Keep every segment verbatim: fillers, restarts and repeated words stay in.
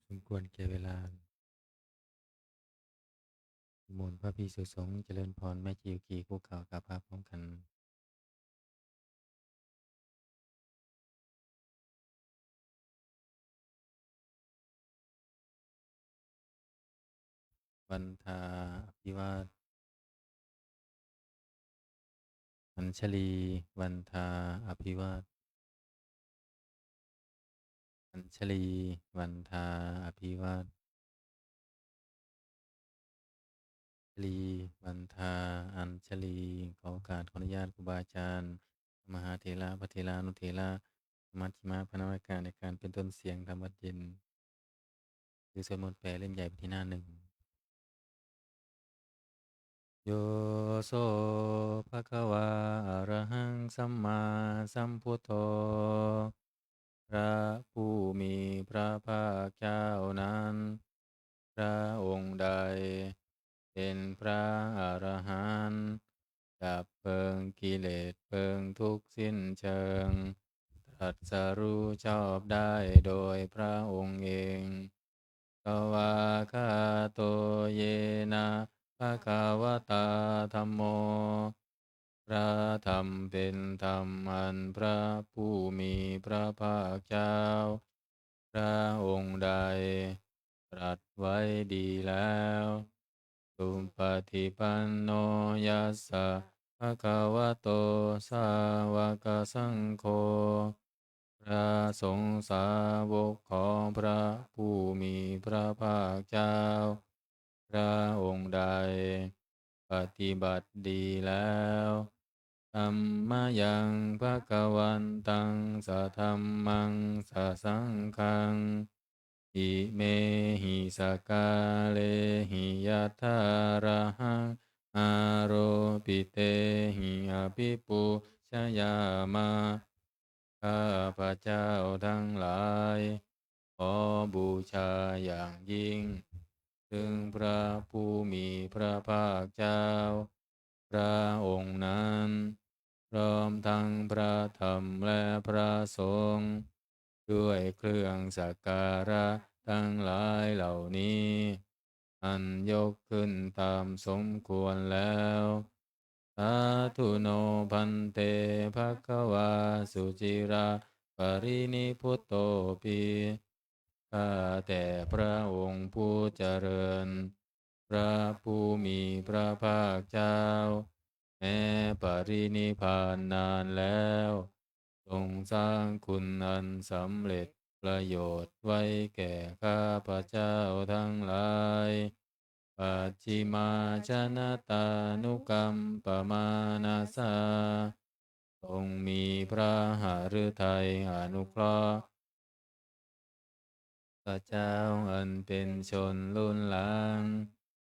สมควรแก่เวลา นิมนต์พระภิกษุสงฆ์เจริญพร แม่ชี อุกิ คุกเข่ากราบพระพร้อมกัน วันทา อภิวาท อัญชลี วันทา อภิวาท อัญชลี วันทา อภิวาท อัญชลี วันทา อัญชลี ขอโอกาส ขออนุญาตครูบาอาจารย์ มหาเถระ พระเถรานุเถระ มัชฌิมะ พระนวากา ในการเป็นต้นเสียงทำวัตรเย็น หรือสวดมนต์แปลเล่มใหญ่ บทที่หน้าหนึ่ง Yo so bhagavā arahaṃ sammāsambuddho พระผู้มีพระภาคเจ้านั้น พระองค์ใดเป็นพระอรหันต์ ดับเพลิงกิเลสเพลิงทุกข์สิ้นเชิง ตรัสรู้ชอบได้โดยพระองค์เอง Svākkhāto yena bhagavatā dhammo พระธรรมเป็นธรรมอันพระผู้มีพระภาคเจ้า พระองค์ใดตรัสไว้ดีแล้ว Supaṭipanno yassa bhagavato sāvakasaṅgho พระสงฆ์สาวกของพระผู้มีพระภาคเจ้า พระองค์ใดปฏิบัติดีแล้ว Tammayaṃ bhagavantaṃ sadhammaṃ sasaṅghaṃ imehi sakkārehi yathārahaṃ āropitehi abhipūjayāma ข้าพเจ้าทั้งหลาย ขอบูชาอย่างยิ่ง ซึ่งพระผู้มีพระภาคเจ้า พระองค์นั้น พร้อมทั้งพระธรรมและพระสงฆ์ ด้วยเครื่องสักการะทั้งหลายเหล่านี้ อันยกขึ้นตามสมควรแล้ว Sādhu no bhante bhagavā suciraṃ parinibbuttopi ข้าแต่พระองค์ผู้เจริญ พระผู้มีพระภาคเจ้า แม้ปรินิพพานนานแล้ว ทรงสร้างคุณอันสำเร็จประโยชน์ไว้แก่ข้าพเจ้าทั้งหลาย Pacchimājanatānukampamānasā ทรงมีพระหฤทัยอนุเคราะห์ ข้าพเจ้าอันเป็นชนรุ่นหลัง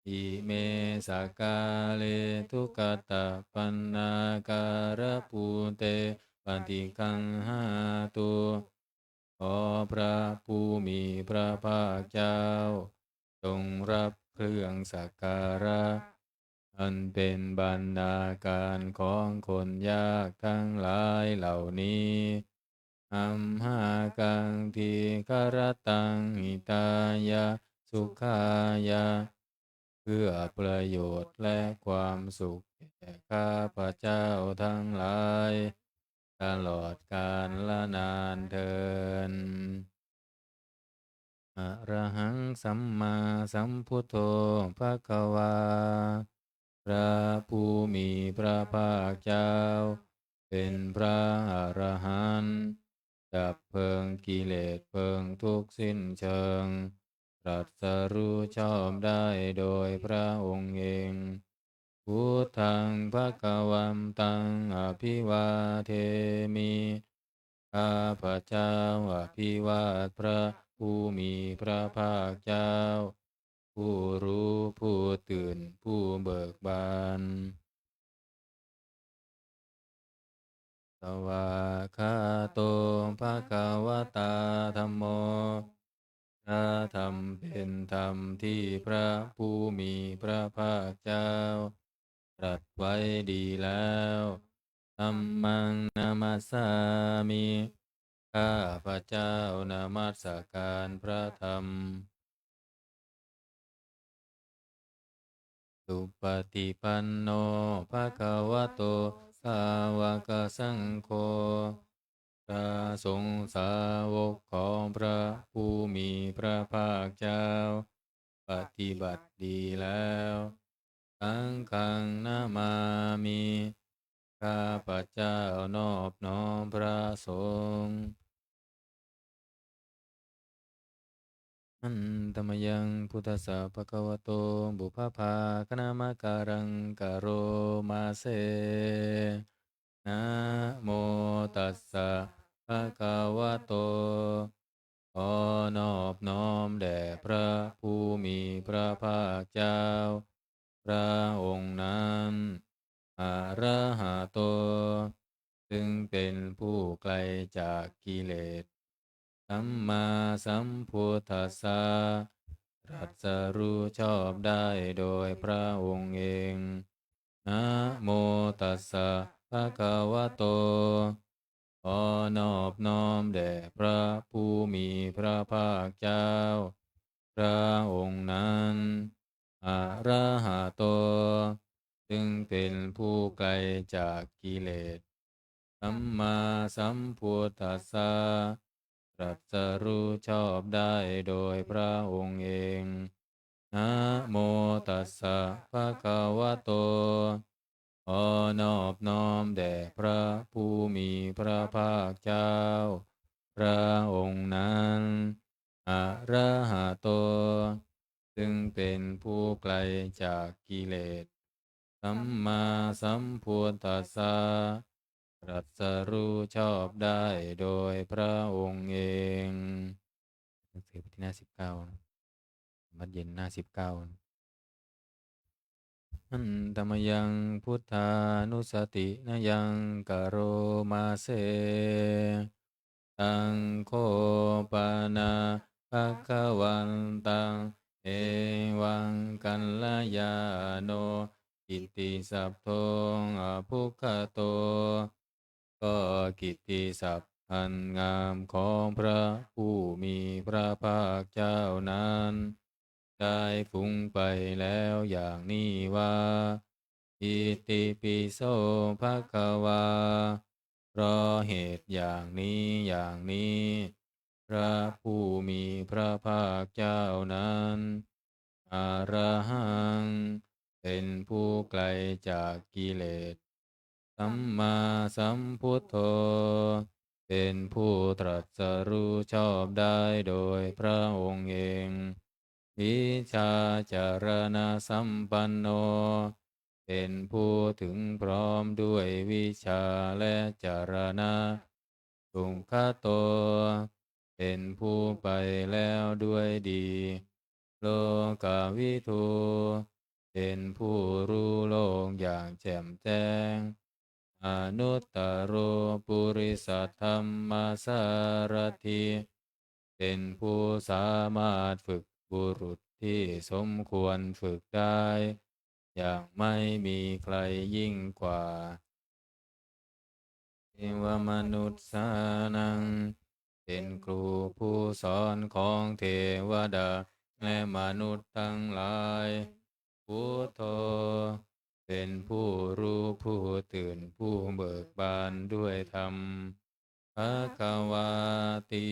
Ime sakkāre duggatapaṇṇākārabhūte paṭiggaṇhātu ขอพระผู้มีพระภาคเจ้า จงรับเครื่องสักการะ อันเป็นบรรณาการของคนยากทั้งหลายเหล่านี้ Amhākaṃ dīgharattaṃ hitāya sukhāya เพื่อประโยชน์และความสุขแก่ข้าพเจ้าทั้งหลาย ตลอดกาลนานเทอญ Arahaṃ sammāsambuddho bhagavā พระผู้มีพระภาคเจ้า เป็นพระอรหันต์ ดับเพลิงกิเลสเพลิงทุกข์สิ้นเชิง ตรัสรู้ชอบได้โดยพระองค์เอง Buddhaṃ bhagavantaṃ abhivādemi ข้าพเจ้าอภิวาทพระผู้มีพระภาคเจ้า ผู้รู้ผู้ตื่นผู้เบิกบาน Svākkhāto bhagavatā dhammo พระธรรมเป็นธรรมที่พระผู้มีพระภาคเจ้า ตรัสไว้ดีแล้ว Dhammaṃ namassāmi ข้าพเจ้านมัสการพระธรรม Supaṭipanno bhagavato sāvakasaṅgho. พระสงฆ์สาวกของพระผู้มีพระภาคเจ้า ปฏิบัติดีแล้ว Saṅghaṃ namāmi. ข้าพเจ้านอบน้อมพระสงฆ์ Handa mayaṃ buddhassa bhagavato pubbabhāganamakāraṃ karoma se. Namo tassa bhagavato. ขอนอบน้อมแด่พระผู้มีพระภาคเจ้า พระองค์นั้น arahato ซึ่งเป็นผู้ไกลจากกิเลส sammāsambuddhassa ตรัสรู้ชอบได้โดยพระองค์เอง Namo tassa bhagavato. ขอนอบน้อมแด่พระผู้มีพระภาคเจ้า พระองค์นั้น arahato ซึ่งเป็นผู้ไกลจากกิเลส sammāsambuddhassa ตรัสรู้ชอบได้โดยพระองค์เอง Namo tassa bhagavato. ขอนอบน้อมแด่พระผู้มีพระภาคเจ้า พระองค์นั้น arahato ซึ่งเป็นผู้ไกลจากกิเลส sammāsambuddhassa ตรัสรู้ชอบได้โดยพระองค์เอง หนังสือพิมพ์หน้าสิบเก้า มัดเย็นหน้าสิบเก้า Handa mayaṃ buddhānussatinayaṃ karoma se. Taṃ kho pana bhagavantaṃ evaṃ kalyāṇo kittisaddo abbhuggato. ก็กิตติศัพท์อันงามของพระผู้มีพระภาคเจ้านั้น ได้ฟุ้งไปแล้วอย่างนี้ว่า Itipi so bhagavā. เพราะเหตุอย่างนี้อย่างนี้ พระผู้มีพระภาคเจ้านั้น arahaṃ เป็นผู้ไกลจากกิเลส sammāsambuddho เป็นผู้ตรัสรู้ชอบได้โดยพระองค์เอง vijjācaraṇasampanno เป็นผู้ถึงพร้อมด้วยวิชชาและจรณะ sugato เป็นผู้ไปแล้วด้วยดี lokavidū เป็นผู้รู้โลกอย่างแจ่มแจ้ง anuttaro purisadammasārathi เป็นผู้สามารถฝึกบุรุษที่สมควรฝึกได้ อย่างไม่มีใครยิ่งกว่า devamanussānaṃ เป็นครูผู้สอนของเทวดาและมนุษย์ทั้งหลาย buddho เป็นผู้รู้ผู้ตื่นผู้เบิกบานด้วยธรรม bhagavāti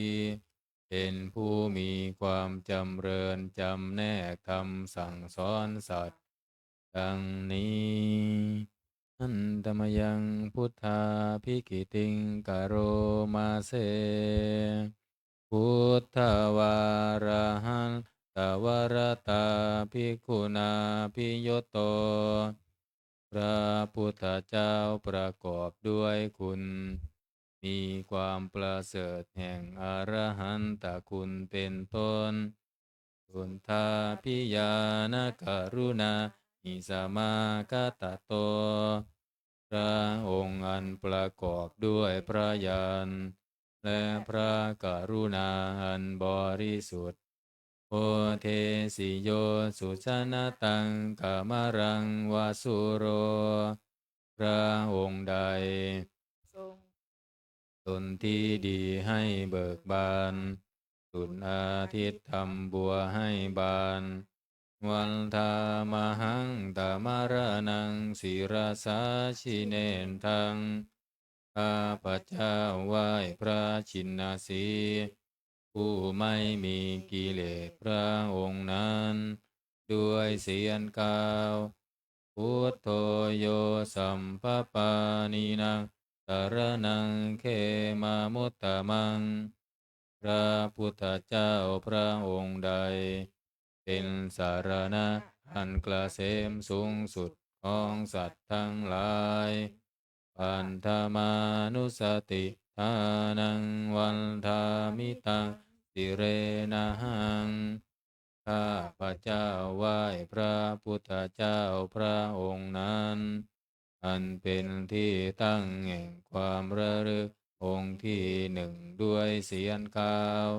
เป็นผู้มีความจำเริญจำแนกธรรมสั่งสอนสัตว์ ดังนี้ handa mayaṃ buddhābhigītiṃ karoma se. Buddhavārahantavarattabhiggunābhiyutto พระพุทธเจ้าประกอบด้วยคุณ มีความประเสริฐแห่งอรหันตคุณเป็นต้น suddhābhiñāṇakaruṇāhi samāgatatto พระองค์อันประกอบด้วยพระญาณ และพระกรุณาอันบริสุทธิ์ bodhesi yo sujanataṃ kamalaṃva sūro พระองค์ใด ทรง ท ตนที่ดีให้เบิกบาน จุดอาทิตย์ทำบัวให้บาน Vandāmahaṃ tamaraṇaṃ sirasā jinendaṃ. ข้าพเจ้าไหว้พระชินสีห์ ผู้ไม่มีกิเลสพระองค์นั้น ด้วยเสียงกล่าว Buddho yo sabbapāṇīnaṃ saraṇaṃ khemamuttamaṃ. พระพุทธเจ้าพระองค์ใด เป็นสรณะอันเกษมสูงสุดของสัตว์ทั้งหลาย Paṭhamānussatiṭṭhānaṃ vandāmi taṃ sirenahaṃ. ข้าพเจ้าไหว้พระพุทธเจ้าพระองค์นั้น อันเป็นที่ตั้งแห่งความระลึกองค์ที่หนึ่งด้วยเสียงกล่าว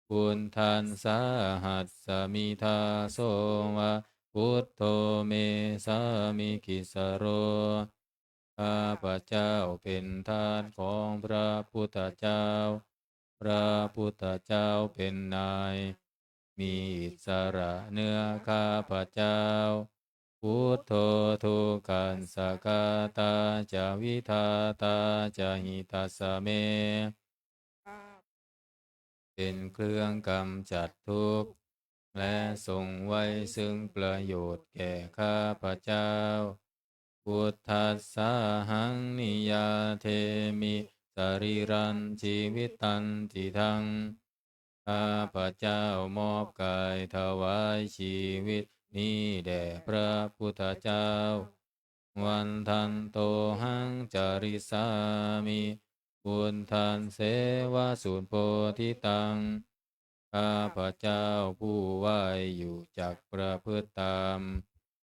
Buddhassāhasmi dāso va buddho me sāmikissaro. ข้าพเจ้าเป็นทาสของพระพุทธเจ้า พระพุทธเจ้าเป็นนาย มีอิสระเหนือข้าพเจ้า Buddho dukkhassa ghātā ca vidhātā ca hitassa me. เป็นเครื่องกำจัดทุกข์ และทรงไว้ซึ่งประโยชน์แก่ข้าพเจ้า Buddhassāhaṃ niyyādemi sarīrañjīvitañcidaṃ. ข้าพเจ้ามอบกายถวายชีวิตนี้แด่พระพุทธเจ้า Vandantohaṃ carissāmi buddhasseva subodhitaṃ. ข้าพเจ้าผู้ไหว้อยู่จักประพฤติตาม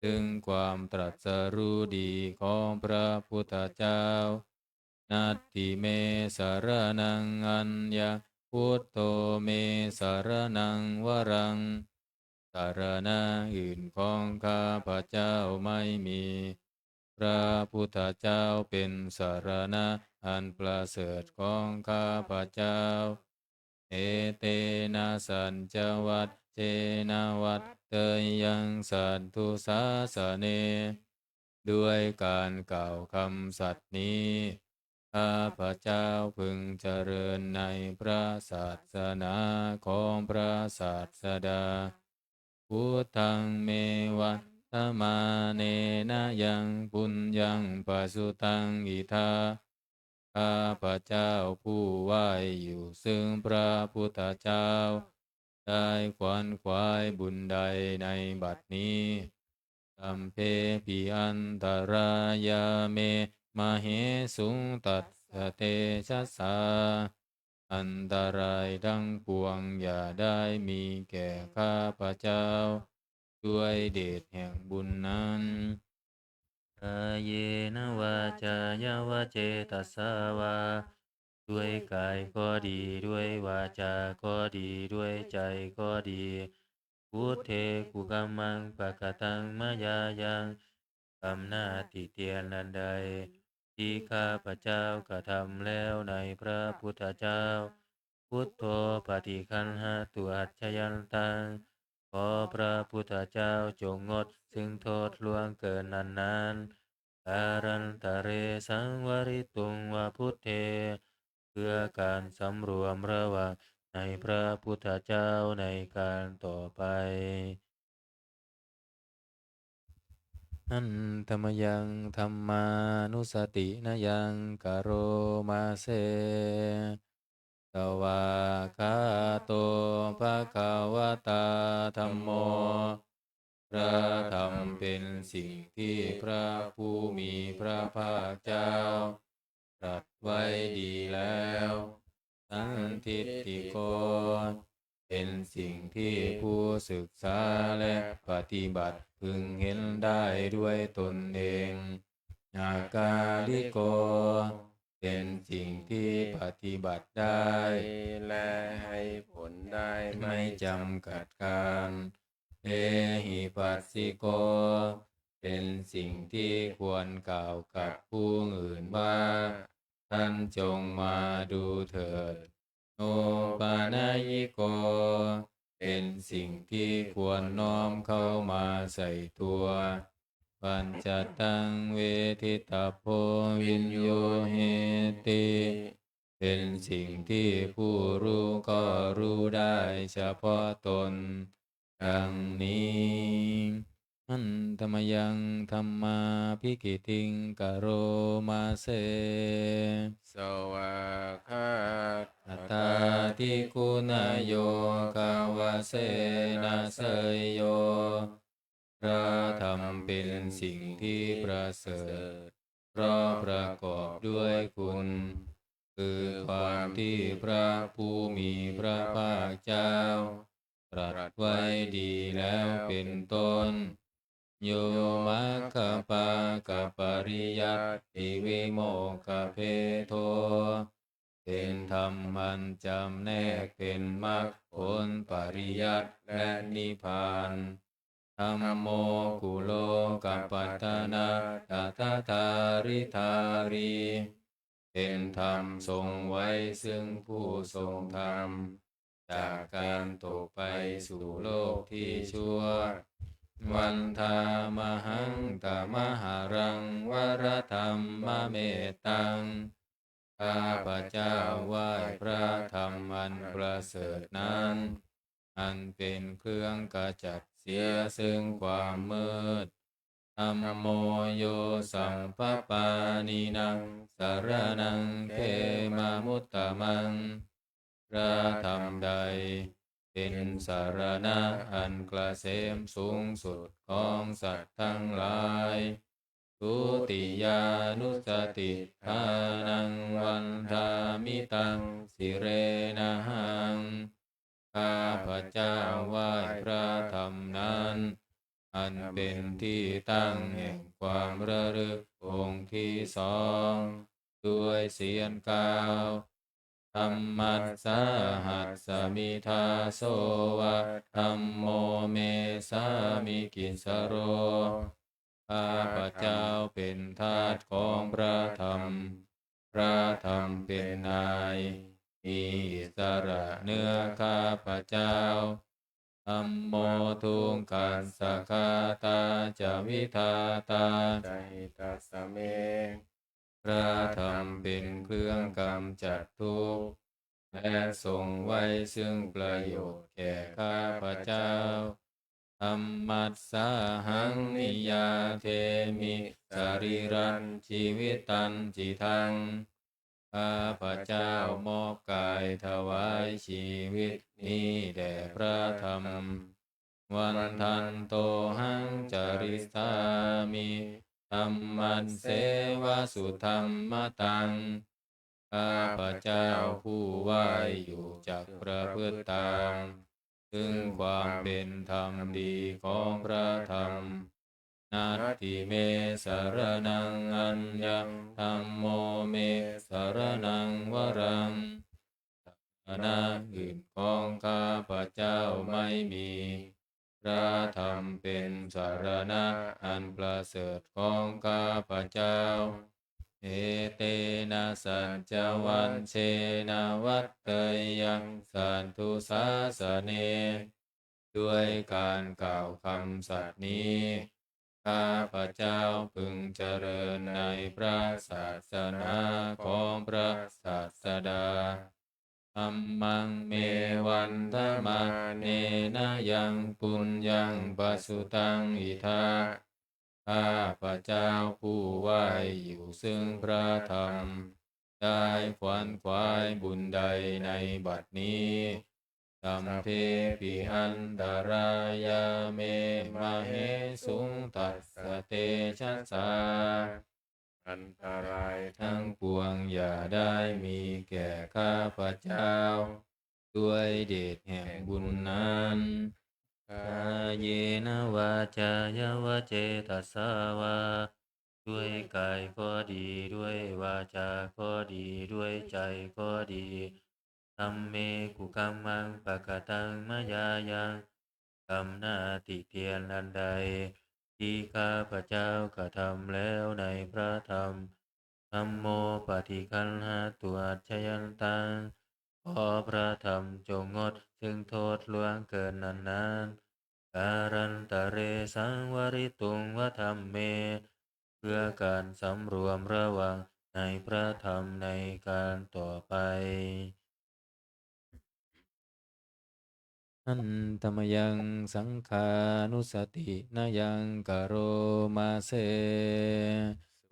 ซึ่งความตรัสรู้ดีของพระพุทธเจ้า Natthi me saraṇaṃ aññaṃ buddho me saraṇaṃ varaṃ. สรณะอื่นของข้าพเจ้าไม่มี พระพุทธเจ้าเป็นสรณะอันประเสริฐของข้าพเจ้า Etena saccavajjena vaḍḍheyyaṃ satthu sāsane. ด้วยการกล่าวคำสัตย์นี้ ข้าพเจ้าพึงเจริญในพระศาสนาของพระศาสดา Buddhaṃ me vandamānena yaṃ puññaṃ pasutaṃ idha. ข้าพเจ้าผู้ไหว้อยู่ซึ่งพระพุทธเจ้า ได้ขวนขวายบุญใดในบัดนี้ Sabbepi antarāyā me māhesuṃ tassa tejasā. อันตรายทั้งปวงอย่าได้มีแก่ข้าพเจ้า ด้วยเดชแห่งบุญนั้น Kāyena vācāya va cetasā vā. ด้วยกายก็ดี ด้วยวาจาก็ดี ด้วยใจก็ดี Buddhe kukammaṃ pakataṃ mayā yaṃ. กรรมหน้าติเตียนอันใด ที่ข้าพเจ้ากระทำแล้วในพระพุทธเจ้า Buddho paṭiggaṇhatu accayantaṃ. ขอพระพุทธเจ้าจงงดซึ่งโทษล่วงเกินนั้นๆ Kālantare saṃvarituṃ va buddhe. เพื่อการสำรวมระวังในพระพุทธเจ้าในการต่อไป Handa mayaṃ dhammānussatinayaṃ karoma se. Svākkhāto bhagavatā dhammo. พระธรรมเป็นสิ่งที่พระผู้มีพระภาคเจ้าตรัสไว้ดีแล้ว Sandiṭṭhiko. เป็นสิ่งที่ผู้ศึกษาและปฏิบัติพึงเห็นได้ด้วยตนเอง Akāliko. เป็นสิ่งที่ปฏิบัติได้ และให้ผลได้ไม่จำกัดการ Ehipassiko. เป็นสิ่งที่ควรกล่าวกับผู้อื่นว่า านจงมาดูเถิด โนปะนะยิโก เป็นสิ่งที่ควรน้อมเข้ามาใส่ตัว ปัจจตังเวทิตัพโพวินโยเหติ เป็นสิ่งที่ผู้รู้ก็รู้ได้เฉพาะตน ดังนี้ Handa mayaṃ dhammābhigītiṃ karoma se. Svākkhātatādiguṇayogavasena seyyo. พระธรรมเป็นสิ่งที่ประเสริฐ เพราะประกอบด้วยคุณ คือความที่พระผู้มีพระภาคเจ้า ตรัสไว้ดีแล้วเป็นต้น Yo maggapākapariyatthivimukkhabhedo. เป็นธรรมอันจำแนกเป็นมรรคผล ปริยัติ และนิพพาน Dhammo kulokapatanā tathadhāridhārī. เป็นธรรมทรงไว้ซึ่งผู้ทรงธรรม จากการตกไปสู่โลกที่ชั่ว Vandāmahaṃ tamaharaṃ varamettaṃ. ข้าพเจ้าไหว้พระธรรมอันประเสริฐนั้น อันเป็นเครื่องขจัดเสียซึ่งความมืด Dhammo yo sabbapāṇīnaṃ saraṇaṃ khemamuttamaṃ. พระธรรมใดเป็นสรณะอันเกษมสูงสุดของสัตว์ทั้งหลาย Dutiyānussatiṭṭhānaṃ vandāmi taṃ sirenahaṃ. ข้าพเจ้าไหว้พระธรรมนั้น อันเป็นที่ตั้งแห่งความระลึกองค์ที่สอง ด้วยเสียงกล่าว Dhammassāhasmi dāso va, dhammo me sāmikissaro. ข้าพเจ้าเป็นทาสของพระธรรม พระธรรมเป็นนาย มีอิสระเหนือข้าพเจ้า Dhammo dukkhassa ghātā ca vidhātā ca hitassa me. พระธรรมเป็นเครื่องกำจัดทุกข์ และทรงไว้ซึ่งประโยชน์แก่ข้าพเจ้า Dhammassāhaṃ niyyādemi sarīrañjīvitañcidaṃ. ข้าพเจ้ามอบกายถวายชีวิตนี้แด่พระธรรม Vandantohaṃ carissāmi dhammasseva sudhammataṃ. ข้าพเจ้าผู้ไหว้อยู่จักประพฤติตาม ซึ่งความเป็นธรรมดีของพระธรรม Natthi me saraṇaṃ aññaṃ, dhammo me saraṇaṃ varaṃ. สรณะอื่นของข้าพเจ้าไม่มี พระธรรมเป็นสรณะอันประเสริฐของข้าพเจ้า Etena saccavajjena vaḍḍheyyaṃ satthu-sāsane. ด้วยการกล่าวคำสัตย์นี้ ข้าพเจ้าพึงเจริญในพระศาสนาของพระศาสดา Dhammaṃ me vandamānena yaṃ puññaṃ pasutaṃ idha. ข้าพเจ้าผู้ไหว้อยู่ซึ่งพระธรรม ได้ขวนขวายบุญใดในบัดนี้ Sabbepi antarāyā me māhesuṃ tassa tejasā. อันตรายทั้งปวงอย่าได้มีแก่ข้าพเจ้า ด้วยเดชแห่งบุญนั้น Kāyena vācāya va cetasā vā. ด้วยกายก็ดี ด้วยวาจาก็ดี ด้วยใจก็ดี Dhamme kukammaṃ pakataṃ mayā yaṃ. กรรมหน้าติเตียนอันใด ที่ข้าพเจ้ากระทำแล้วในพระธรรม dhammo paṭiggaṇhatu accayantaṃ ขอพระธรรมจงงดซึ่งโทษล่วงเกินนานๆ kālantare saṃvarituṃ va dhamme เพื่อการสำรวมระวังในพระธรรมในการต่อไป Handa mayaṃ saṅghānussatinayaṃ karoma se.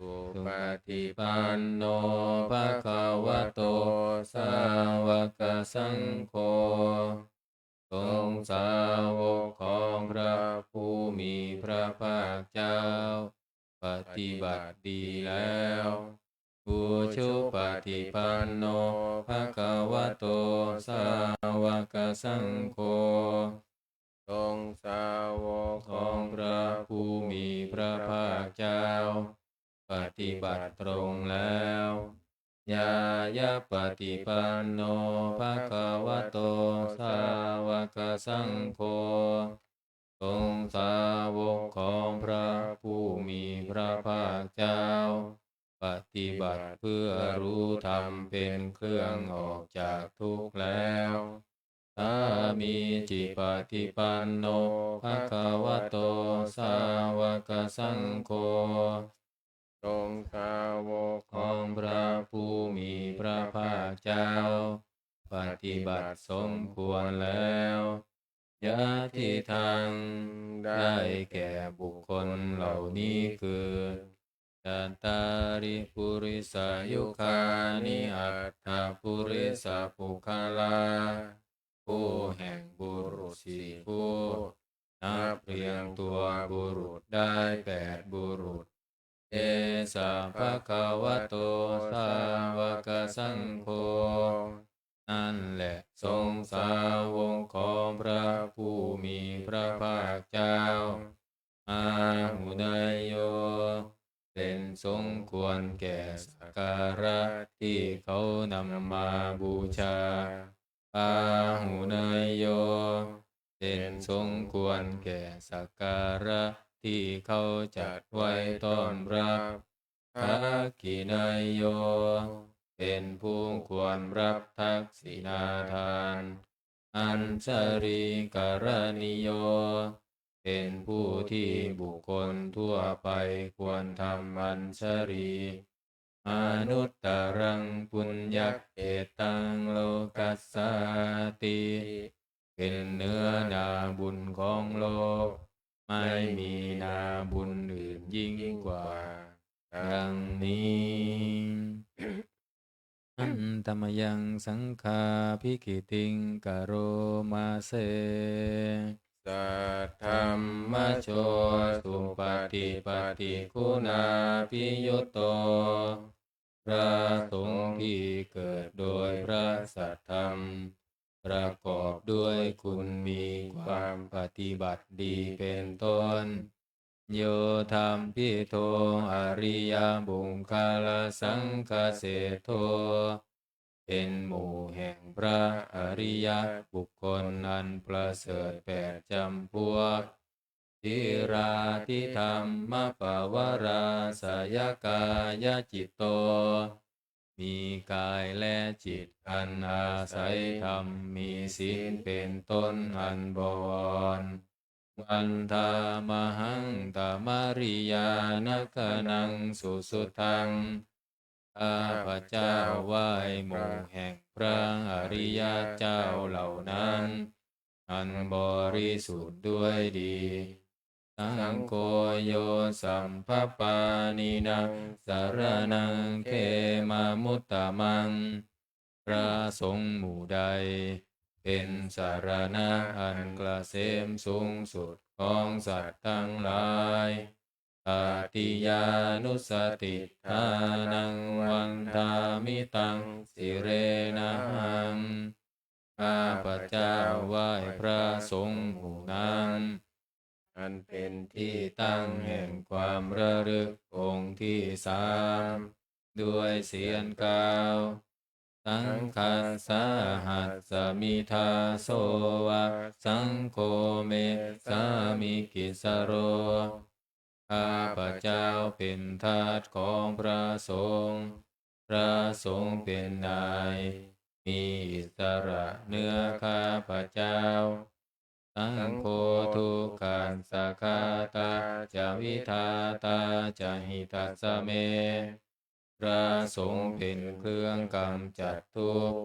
Supaṭipanno bhagavato sāvakasaṅgho. สงฆ์สาวกของพระผู้มีพระภาคเจ้า ปฏิบัติดีแล้ว Ujupaṭipanno bhagavato sāvakasaṅgho. สงฆ์สาวกของพระผู้มีพระภาคเจ้า ปฏิบัติตรงแล้ว Ñāyapaṭipanno bhagavato sāvakasaṅgho. สงฆ์สาวกของพระผู้มีพระภาคเจ้า ปฏิบัติเพื่อรู้ธรรมเป็นเครื่องออกจากทุกข์แล้ว Sāmīcipaṭipanno bhagavato sāvakasaṅgho. สงฆ์สาวกของพระผู้มีพระภาคเจ้า ปฏิบัติสมควรแล้ว Yadidaṃ ได้แก่บุคคลเหล่านี้คือ Cattāri purisayugāni aṭṭha purisapuggalā คู่แห่งบุรุษสี่คู่ นับเรียงตัวบุรุษได้แปดบุรุษ Esa bhagavato sāvakasaṅgho. นั่นแหละสงฆ์สาวกของพระผู้มีพระภาคเจ้า Āhuneyyo เป็นสงฆ์ควรแก่สักการะที่เขานำมาบูชา Pāhuneyyo เป็นสงฆ์ควรแก่สักการะที่เขาจัดไว้ต้อนรับ Dakkhiṇeyyo เป็นผู้ควรรับทักษิณาทาน Añjalikaraṇīyo เป็นผู้ที่บุคคลทั่วไปควรทำอัญชลี Anuttaraṃ puññakkhettaṃ lokassāti เป็นเนื้อนาบุญของโลก ไม่มีนาบุญอื่นยิ่งกว่า ดังนี้ Handa mayaṃ saṅghābhigītiṃ karoma se. Saddhammajo supaṭipattiguṇābhiyutto พระสงฆ์ที่เกิดโดยพระสัทธรรม ประกอบด้วยคุณมีความปฏิบัติดีเป็นต้น Yo dhampito ariyapuggalasaṅghaseṭṭho เป็นหมู่แห่งพระอริยบุคคลอันประเสริฐแปดจำพวก Thīrā ti dhammapavaramāsayakāyacitto มีกายและจิตอันอาศัยธรรมมีศีลเป็นต้นอันบวร Vandāmahaṃ tamariyāna gaṇaṃ susuddhaṃ ข้าพเจ้าไหว้หมู่แห่งพระอริยเจ้าเหล่านั้น อันบริสุทธิ์ด้วยดี Saṅgho yo sabbapāṇīnaṃ saraṇaṃ khemamuttamaṃ พระสงฆ์หมู่ใด เป็นสรณะอันเกษมสูงสุดของสัตว์ทั้งหลาย Tatiyānussatiṭṭhānaṃ vandāmi taṃ sirenahaṃ ข้าพเจ้าไหว้พระสงฆ์หมู่นั้น อันเป็นที่ตั้งแห่งความระลึกองค์ที่สาม ด้วยเสียงกล่าว Saṅghassāhasmi dāso va saṅgho me sāmikissaro ข้าพเจ้าเป็นทาสของพระสงฆ์ พระสงฆ์เป็นนาย มีอิสระเหนือข้าพเจ้า Saṅgho dukkhassa ghātā ca vidhātā ca hitassa me. พระสงฆ์เป็นเครื่องกำจัดทุกข์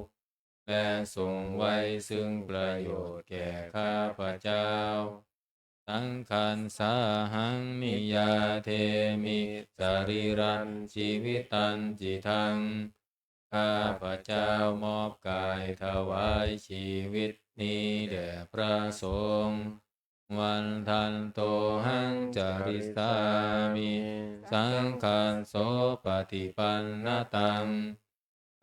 และทรงไว้ซึ่งประโยชน์แก่ข้าพเจ้า Saṅghassāhaṃ niyyādemi sarīrañjīvitañcidaṃ. ข้าพเจ้ามอบกายถวายชีวิตนี้แด่พระสงฆ์ Vandantohaṃ carissāmi saṅghassopaṭipannataṃ.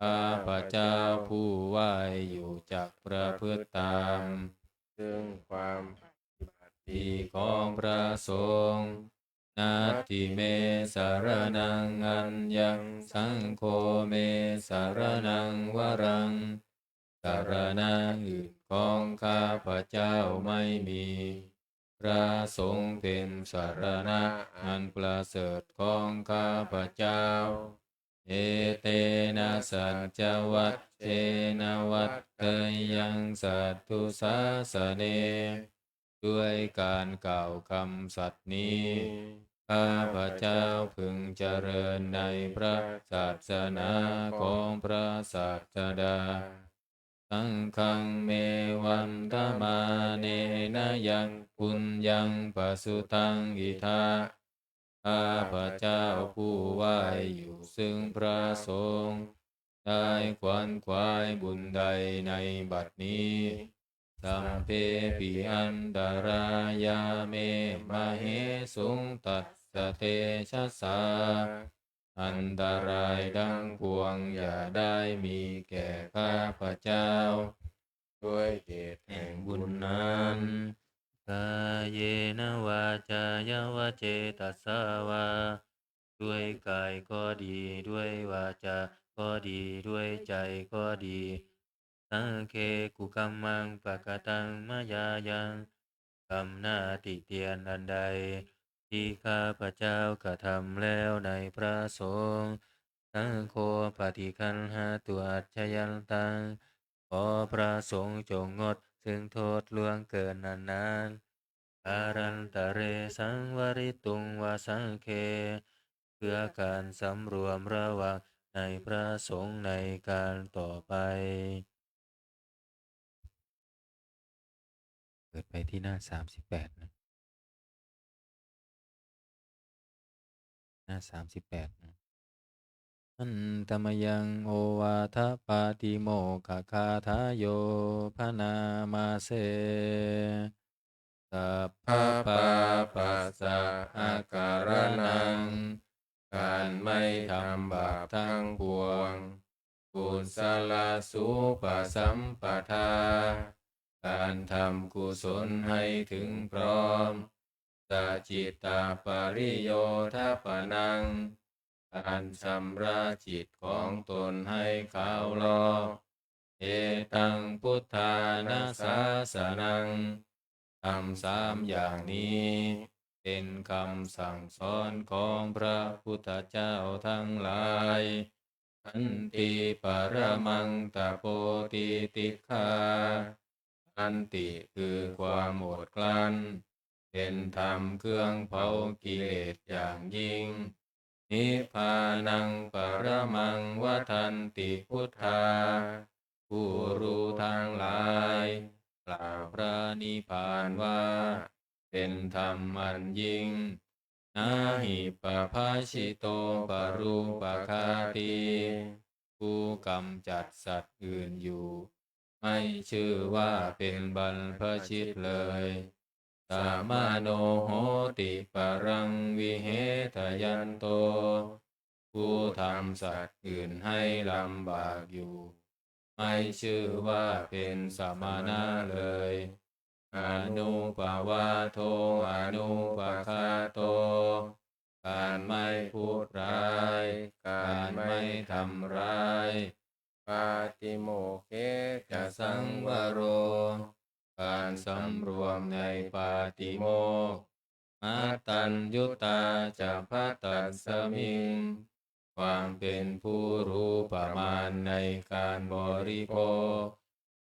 ข้าพเจ้าผู้ไหว้อยู่จักประพฤติตาม ซึ่งความปฏิบัติดีของพระสงฆ์ Natthi me saraṇaṃ aññaṃ, saṅgho me saraṇaṃ varaṃ. สรณะอื่นของข้าพเจ้าไม่มี พระสงฆ์เป็นสรณะอันประเสริฐของข้าพเจ้า Etena saccavajjena vaḍḍheyyaṃ satthu sāsane. ด้วยการกล่าวคำสัตย์นี้ ข้าพเจ้าพึงเจริญในพระศาสนาของพระศาสดา Saṅghaṃ me vandamānena yaṃ puññaṃ pasutaṃ idha. ข้าพเจ้าผู้ไหว้อยู่ซึ่งพระสงฆ์ ได้ขวนขวายบุญใดในบัดนี้ Sabbepi antarāyā me māhesuṃ tassa tejasā. อันตรายทั้งปวงอย่าได้มีแก่ข้าพเจ้า ด้วยเหตุแห่งบุญนั้น Kāyena vācāya va cetasā vā. ด้วยกายก็ดี ด้วยวาจาก็ดี ด้วยใจก็ดี Saṅghe kukammaṃ pakataṃ mayā yaṃ. กรรมหน้าติเตียนอันใด ที่ข้าพเจ้ากระทำแล้วในพระสงฆ์ Saṅgho paṭiggaṇhātu accayantaṃ. ขอพระสงฆ์จงงดซึ่งโทษล่วงเกินนั้นๆ Ārantare saṃvarituṃ va saṅghe. เพื่อการสำรวมระวังในพระสงฆ์ในการต่อไป เปิดไปที่หน้าสามสิบแปดนะ หน้าสามสิบแปดนะ Handa mayaṃ ovādapātimokkhagāthāyo bhaṇāma se. Sabbapāpassa akaraṇaṃ. การไม่ทำบาปทั้งปวง Kusalasūpasampadā. การทำกุศลให้ถึงพร้อม Sacittapariyodapanaṃ. การชำระจิตของตนให้ขาวลอก Etaṃ buddhāna sāsanaṃ. ธรรมสามอย่างนี้เป็นคำสั่งสอนของพระพุทธเจ้าทั้งหลาย Khanti paramaṃ tapo titikkhā. Khanti คือความอดกลั้น เป็นธรรมเครื่องเผากิเลสอย่างยิ่ง Nibbānaṃ paramaṃ vadanti buddhā. ผู้รู้ทั้งหลายกล่าวพระนิพพานว่าเป็นธรรมอันยิ่ง Na hi pabhāsito parūpaghātī. ผู้กำจัดสัตว์อื่นอยู่ ไม่ชื่อว่าเป็นบรรพชิตเลย Samāno hoti paraṃ vihetayanto. ผู้ทำสัตว์อื่นให้ลำบากอยู่ ไม่ชื่อว่าเป็นสมณะเลย Anūpavādo anūpaghāto. การไม่พูดร้าย การไม่ทำร้าย Pātimokkhe ca saṃvaro. การสำรวมในปาติโมกข์ Mattaññutā ca bhatasmiṃ ความเป็นผู้รู้ประมาณในการบริโภค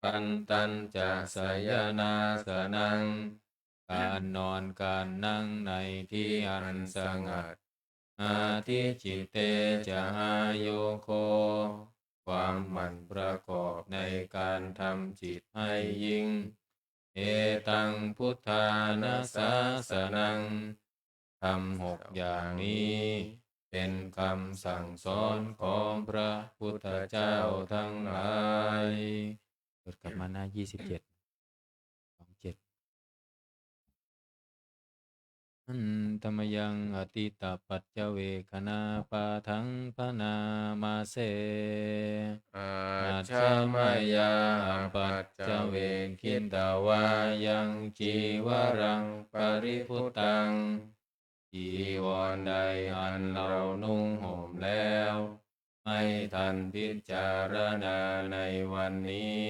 Bhaddantacayānāsanaṃ การนอนการนั่งในที่อันสงัด Adhicitete ca āyogo ความหมั่นประกอบในการทำจิตให้ยิ่ง Etaṃ buddhānusassanaṃ ธรรมหกอย่างนี้ เป็นคำสั่งสอนของพระพุทธเจ้าทั้งหลาย เปิดกลับมาหน้า ยี่สิบเจ็ด สองเจ็ด Handa mayaṃ atītapaccavekkhaṇapāṭhaṃ bhaṇāma se. Ajja mayā apaccavekkhitvā yaṃ cīvaraṃ paribhuttaṃ จีวรใดอันเรานุ่งห่มแล้ว ไม่ทันพิจารณาในวันนี้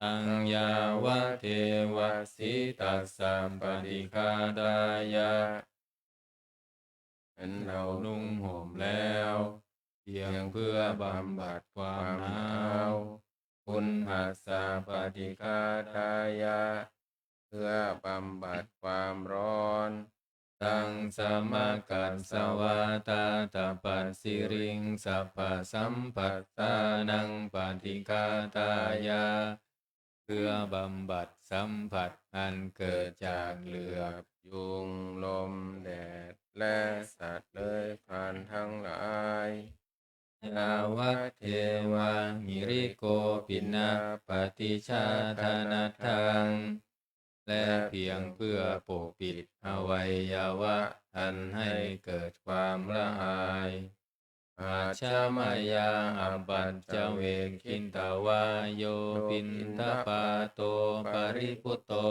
Taṃ yāvadeva sītassa paṭighātāya อันเรานุ่งห่มแล้ว เพียงเพื่อบำบัดความหนาว Uṇhassa paṭighātāya เพื่อบำบัดความร้อน Taṃ samakassa vātātapasiriṃsapasamphassānaṃ paṭighātāya เพื่อบำบัดสัมผัสอันเกิดจากเหลือบยุง ลม แดด และสัตว์เลื้อยคลานทั้งหลาย Yāvadeva hirikopinapaṭicchādanatthaṃ และเพียงเพื่อปกปิดอวัยวะอันให้เกิดความละอาย Ajja mayā apaccavekkhitvā yo piṇḍapāto paribhutto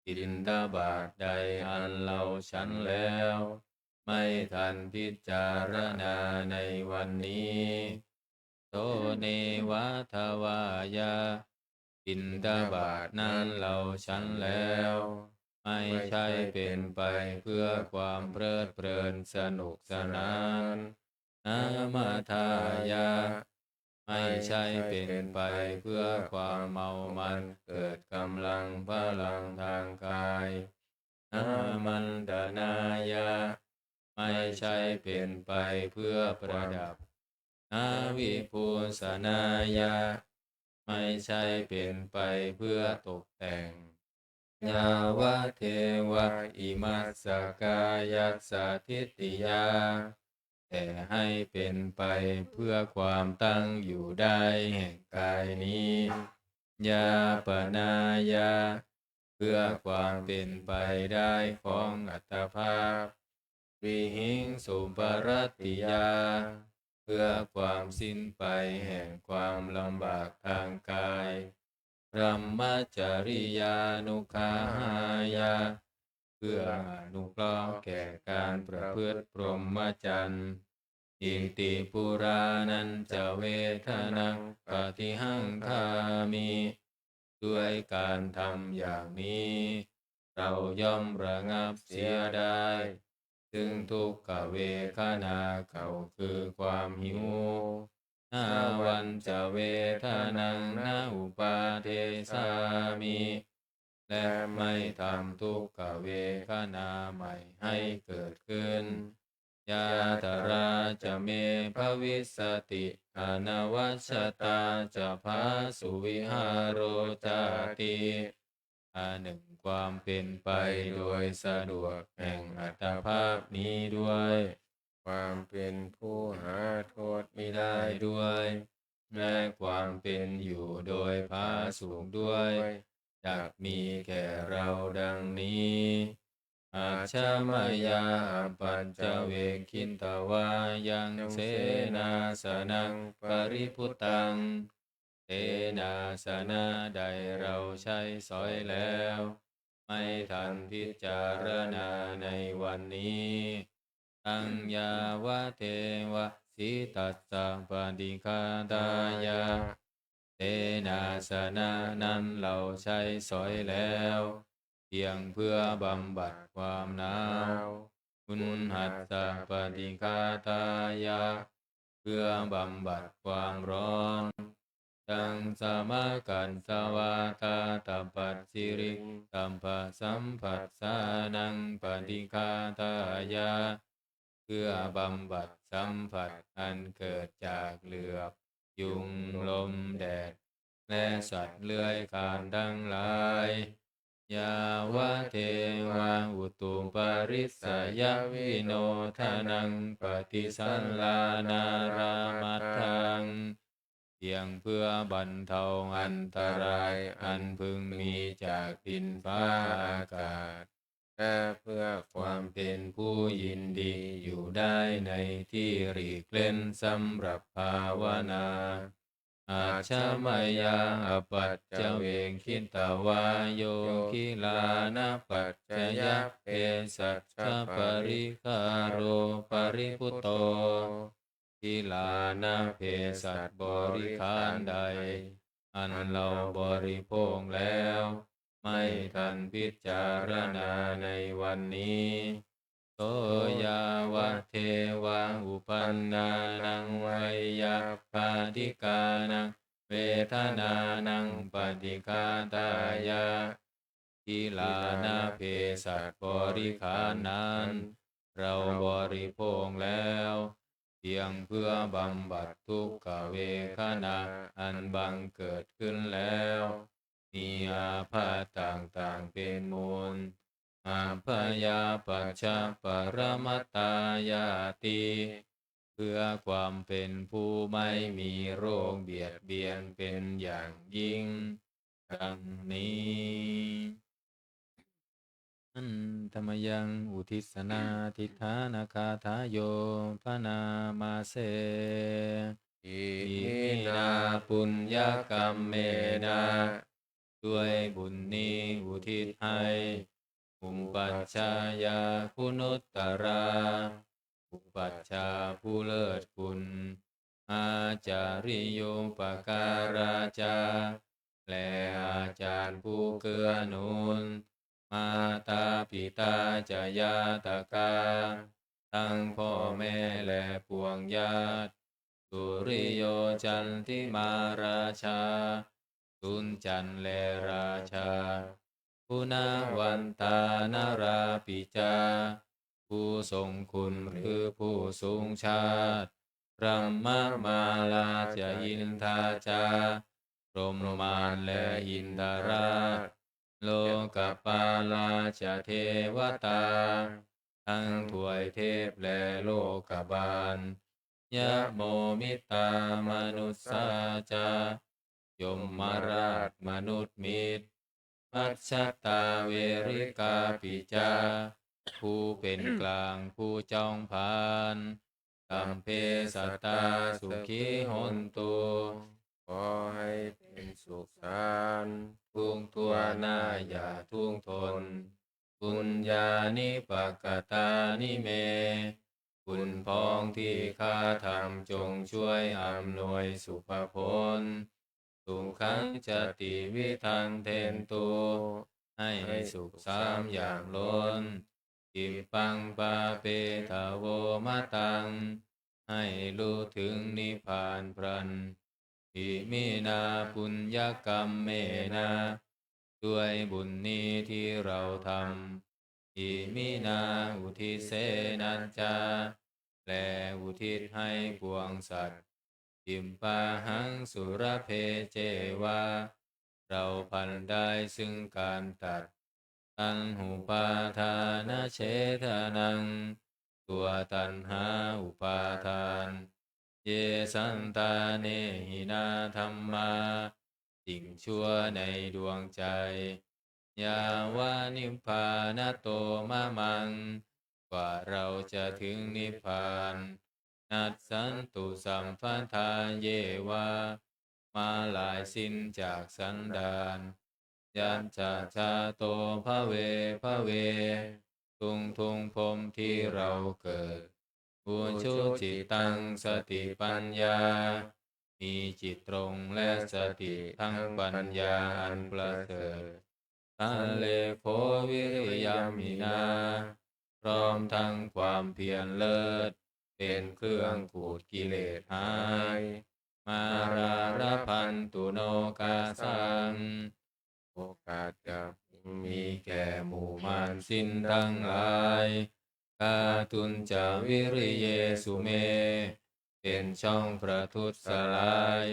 บิณฑบาตใดอันเราฉันแล้ว ไม่ทันพิจารณาในวันนี้ So neva davāya บิณฑบาตนั้นเราฉันแล้ว ไม่ใช่เป็นไปเพื่อความเพลิดเพลินสนุกสนาน Na madāya ไม่ใช่เป็นไปเพื่อความเมามันเกิดกำลังพลังทางกาย Na maṇḍanāya ไม่ใช่เป็นไปเพื่อประดับ Na vibhūsanāya ไม่ใช่เป็นไปเพื่อตกแต่ง Yāvadeva imassa kāyassa ṭhitiyā แต่ให้เป็นไปเพื่อความตั้งอยู่ได้แห่งกายนี้ Yāpanāya เพื่อความเป็นไปได้ของอัตภาพ Vihiṃsuparatiyā เพื่อความสิ้นไปแห่งความลำบากทางกาย Brahmacariyānuggahāya เพื่ออนุเคราะห์แก่การประพฤติพรหมจรรย์ Iti purāṇañca vedanaṃ paṭihaṅkhāmi ด้วยการทำอย่างนี้ เราย่อมระงับเสียได้ ซึ่งทุกขเวทนาเก่าคือความหิว Nāvañca vedanaṃ na uppādessāmi และไม่ทำทุกขเวทนาใหม่ให้เกิดขึ้น Yātrā ca me bhavissati anavajjatā ca phāsuvihāro cāti อันหนึ่งความเป็นไปโดยสะดวกแห่งอัตภาพนี้ด้วย ความเป็นผู้หาโทษมิได้ด้วย และความเป็นอยู่โดยผาสุกด้วย จักมีแก่เราดังนี้ Ajja mayā apaccavekkhitvā yaṃ senāsanaṃ paribhuttaṃ เสนาสนะใดเราใช้สอยแล้ว ไม่ทันพิจารณาในวันนี้ Taṃ yāvadeva sītassa paṭighātāya เสนาสนะนั้นเราใช้สอยแล้ว พียงเพื่อบำบัดความหนาว Uṇhassa paṭighātāya เพื่อบำบัดความร้อน Taṃ samagassa vātātapasiriṃ sabbasamphassānaṃ paṭighātāya เพื่อบำบัดสัมผัสอันเกิดจากเหลือบ ยุง ลม แดด และสัตว์เลื้อยคลานทั้งหลาย Yāvadeva utuparissayavinodanaṃ paṭisallānārāmatthaṃ เพียงเพื่อบรรเทาอันตรายอันพึงมีจากดินฟ้าอากาศ และเพื่อความเป็นผู้ยินดีอยู่ได้ในที่หลีกเล่นสำหรับภาวนา Ajja mayā apaccavekkhitvā yo gilānapaccayabhesajjaparikkhāro paribhuto. กิลานะเภสัชบริขารใด อันเราบริโภคแล้ว ไม่ทันพิจารณาในวันนี้ So yāvadeva uppannānaṃ veyyābādhikānaṃ vedanānaṃ paṭighātāya กิลานะเภสัชบริขารนั้น เราบริโภคแล้ว เพียงเพื่อบำบัดทุกขเวทนาอันบังเกิดขึ้นแล้ว มีอาพาธต่างๆเป็นมูล Abyāpajjhaparamatāyāti เพื่อความเป็นผู้ไม่มีโรคเบียดเบียนเป็นอย่างยิ่ง ดังนี้ Handa mayaṃ uddissanādhiṭṭhānagāthāyo bhaṇāma se. Iminā puññakammena ด้วยบุญนี้อุทิศให้ upajjhāyā guṇuttarā อุปัชฌาย์ผู้เลิศคุณ ācariyūpakārā ca และอาจารย์ผู้เกื้อหนุน mātā pitā ca ñātakā ทั้งพ่อแม่และปวงญาติ suriyo candimā rājā สุริจันทร์และราชา guṇavantā narāpi ca ผู้ทรงคุณหรือผู้สูงชาติ brahmamārā ca indā ca พรหมมารและอินทราช lokapālā ca devatā ทั้งทวยเทพและโลกบาล yamo mittā manussā ca ยมราชมนุษย์มิตร majjhattā verikāpi ca ผู้เป็นกลางผู้จองผลาญ sabbe sattā sukhī hontu ขอให้เป็นสุขสันต์ ทุกทั่วหน้าอย่าทุกข์ทน puññāni pakatāni me บุญพ้องที่ข้าทำจงช่วยอำนวยสุภผล sukhañca tividhaṃ dentu ให้สุขสามอย่างล้น khippaṃ pāpetha vo mataṃ ให้รู้ถึงนิพพานพลัน iminā puññakammena ด้วยบุญนี้ที่เราทำ iminā uddissenā ca และอุทิศให้ปวงสัตว์ khippāhaṃ sulabhe ceva เราพลันได้ซึ่งการตัด taṇhupādānachedanaṃ ตัวตัณหาอุปาทาน ye santāne hinā dhammā สิ่งชั่วในดวงใจ yāva nibbānato mamaṃ กว่าเราจะถึงนิพพาน nassantu sabbadā yeva มาลายสิ้นจากสันดาน yattha jāto bhave bhave ทุกๆภพที่เราเกิด ujucittaṃ satipaññā มีจิตตรงและสติทั้งปัญญาอันประเสริฐ Sallekho viriyamphinā พร้อมทั้งความเพียรเลิศ เป็นเครื่องขูดกิเลสหาย Mārā labhantu nokāsaṃ โอกาสจะพึงมีแก่หมู่มารสิ้นทั้งหลาย Kātuñca viriyesu me เป็นช่องประทุษร้าย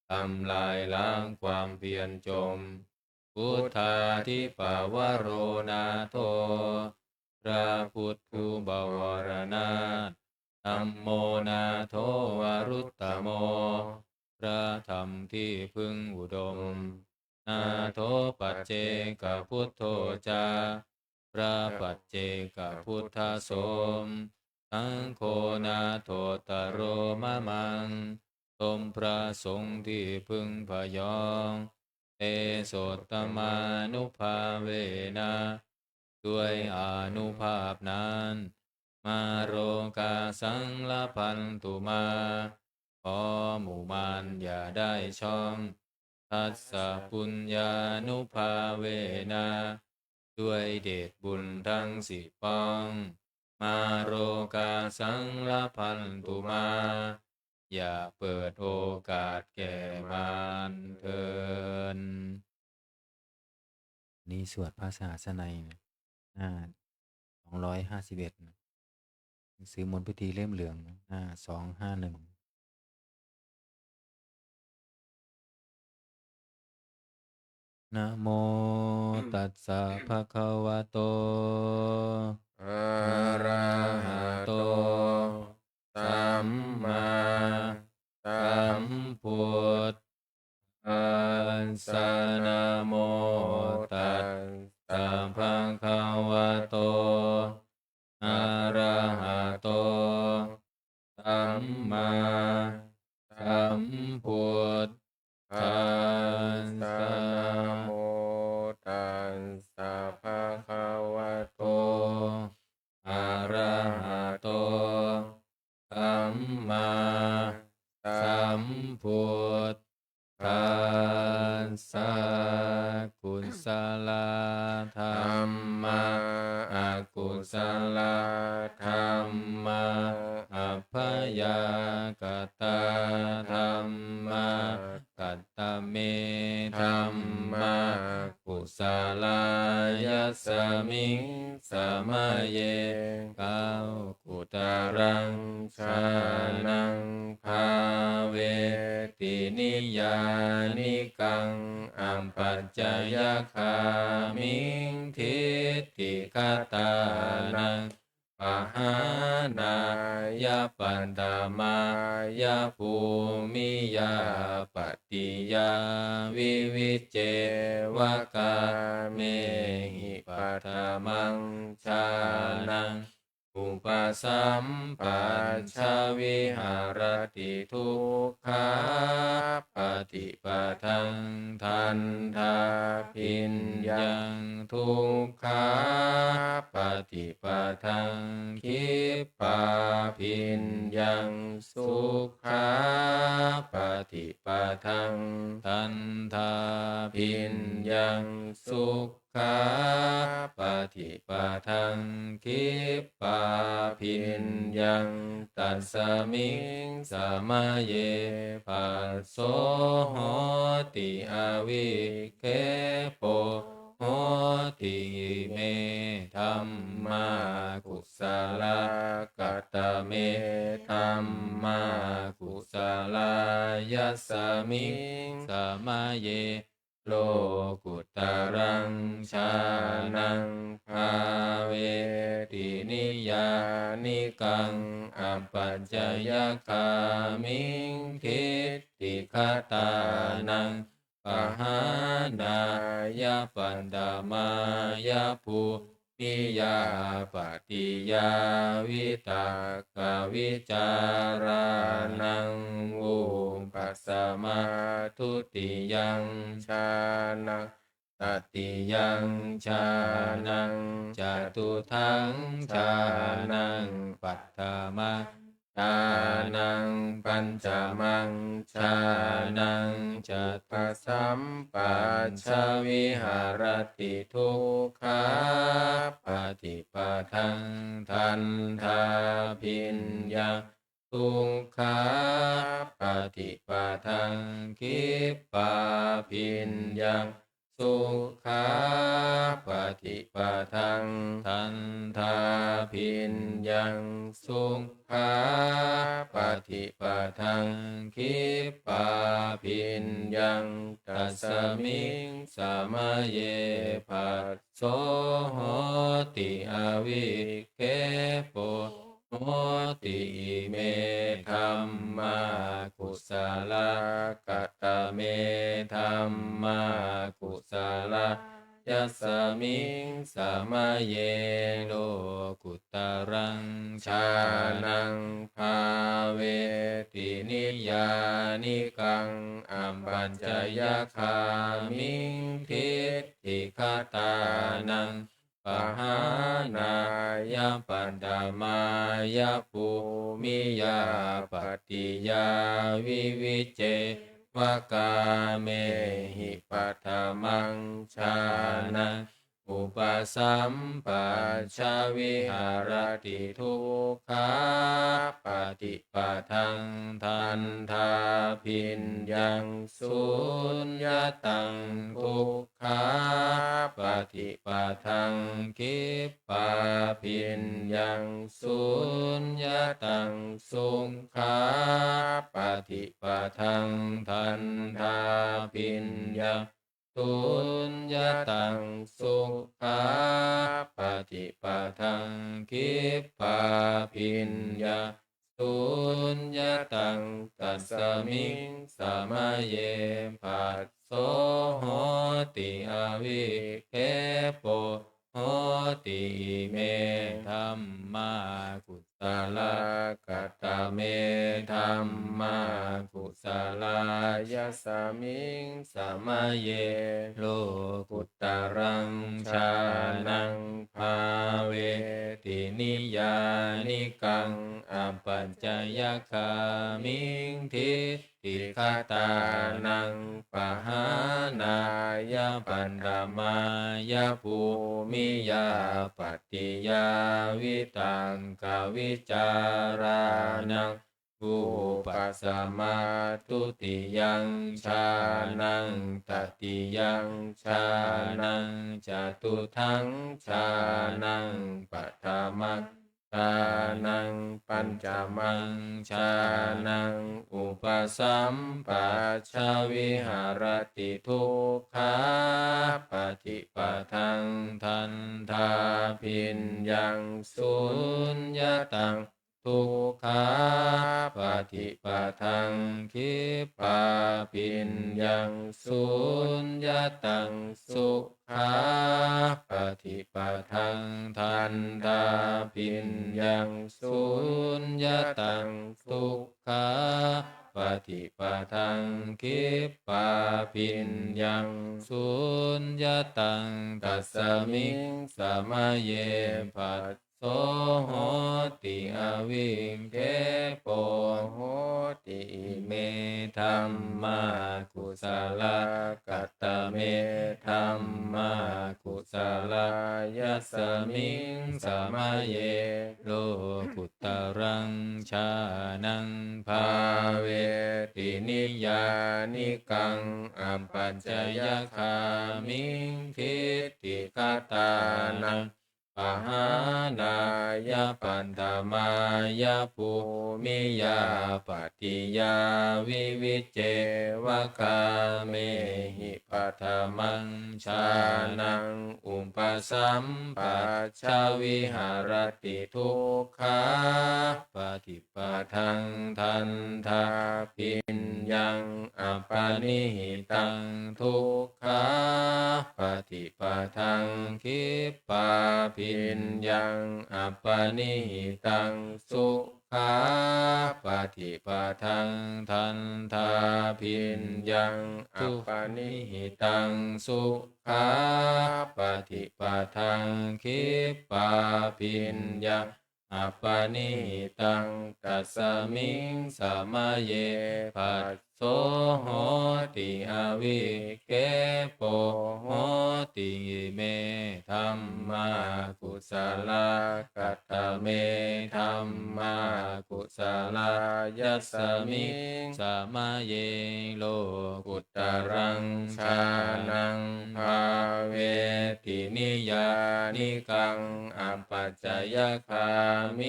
ทำลายล้างความเพียรจม Buddhādhipavaro nātho พระพุทธผู้บวรนาถ Dhammo nātho varuttamo พระธรรมที่พึ่งอุดม Nātho paccekabuddho ca พระปัจเจกพุทธสม Saṅgho nāthottaro mamaṃ ทรงพระสงฆ์ที่พึ่งพยอง Tesottamānubhāvena ด้วยอานุภาพนั้น Mārokāsaṃ labhantu mā ขอหมู่มารอย่าได้ช่อง Dassapuññānubhāvena ด้วยเดชบุญทั้งสี่ป้อง Mārokāsaṃ labhantu mā อย่าเปิดโอกาสแก่มารเถิด นี่สวดพระสหัสไนยนะ หน้าสองร้อยห้าสิบเอ็ดนะ หนังสือมนต์พิธีเล่มเหลืองนะ หน้าสองห้าหนึ่ง Namo tassa bhagavato arahato sammāsambuddhassa. Namo tassa bhagavato arahato sammāsambuddhassa. Namo tassa bhagavato arahato sammāsambuddhassa. Kusalā dhammā, akusalā dhammā, abyākatā dhammā. Katame dhammā kusalā? Yasmiṃ samaye lokuttaraṃ jhānaṃ bhāveti niyyānikaṃ apacayagāmiṃ diṭṭhigatānaṃ pahānāya paṭhamāya bhūmiyā pattiyā vivicceva kāmehi paṭhamaṃ jhānaṃ upasampajja viharati dukkhāpaṭipadaṃ dandhābhiññaṃ dukkhāpaṭipadaṃ khippābhiññaṃ sukhāpaṭipadaṃ dandhābhiññaṃ sukh khāpaṭipadaṃ khippābhiññaṃ. Tasmiṃ samaye phasso hoti avikkhepo hoti. Ime dhammā kusalā. Katame dhammā kusalā? Yasmiṃ samaye lokuttaraṃ jhānaṃ bhāveti niyyānikaṃ apacayagāmiṃ diṭṭhigatānaṃ pahānāya paṭhamāya bhū miyā pattiyā vitakkavicārānaṃ vūpasamā. Dutiyaṃ jhānaṃ tatiyaṃ jhānaṃ catutthaṃ jhānaṃ paṭhama jhānaṃ pañcamaṃ jhānaṃ ca upasampajja viharati dukkhāpaṭipadaṃ dandhābhiññaṃ sukhāpaṭipadaṃ khippābhiññaṃ sukhāpaṭipadaṃ dandhābhiññaṃ sukhāpaṭipadaṃ khippābhiññaṃ. Tasmiṃ samaye phasso hoti avikkhepo hoti. Ime dhammā kusalā. Katame dhammā kusalā? Yasmiṃ samaye lokuttaraṃ jhānaṃ bhāveti niyyānikaṃ apacayagāmiṃ diṭṭhigatānaṃ pahānāya paṭhamāya bhūmiyā pattiyā vivicceva kāmehi paṭhamaṃ jhānaṃ upasampajja viharati dukkhāpaṭipadaṃ dandhābhiññaṃ suññataṃ dukkhāpaṭipadaṃ khippābhiññaṃ suññataṃ sukhāpaṭipadaṃ dandhābhiññaṃ suññataṃ sukhāpaṭipadaṃ khippābhiññaṃ suññataṃ. Tasmiṃ samaye phasso hoti avikkhepo hoti. Ime dhammā kusalā. Katame dhammā kusalā? Yasmiṃ samaye lokuttaraṃ jhānaṃ bhāveti niyyānikaṃ apacayagāmiṃ diṭṭhigatānaṃ pahānāya paṭhamāya bhūmiyā pattiyā vitakkavicārānaṃ vūpasamā dutiyaṃ jhānaṃ tatiyaṃ jhānaṃ catutthaṃ jhānaṃ paṭhamaṃ jhānaṃ pañcamaṃ jhānaṃ upasampajja viharati dukkhāpaṭipadaṃ dandhābhiññaṃ suññataṃ dukkhāpaṭipadaṃ khippābhiññaṃ suññataṃ sukhāpaṭipadaṃ dandhābhiññaṃ suññataṃ sukhāpaṭipadaṃ khippābhiññaṃ suññataṃ. Tasmiṃ samaye phasso hoti avikkhepo hoti. Ime dhammā kusalā. Katame dhammā kusalā? Yasmiṃ samaye lokuttaraṃ jhānaṃ bhāveti niyyānikaṃ apacayagāmiṃ diṭṭhigatānaṃ pahānāya paṭhamāya bhūmiyā pattiyā vivicceva kāmehi paṭhamaṃ jhānaṃ upasampajja viharati dukkhāpaṭipadaṃ dandhābhiññaṃ apanihitaṃ dukkhāpaṭipadaṃ khippābhiññaṃ apanihitaṃ sukhāpaṭipadaṃ dandhābhiññaṃ apanihitaṃ sukhāpaṭipadaṃ khippābhiññaṃ appaṇihitaṃ, tasmiṃ samaye phasso hoti, avikkhepo hoti. Ime dhammā kusalā. Katame dhammā kusalā? Yasmiṃ samaye lokuttaraṃ jhānaṃ bhāveti niyyānikaṃ apacayagāmiṃ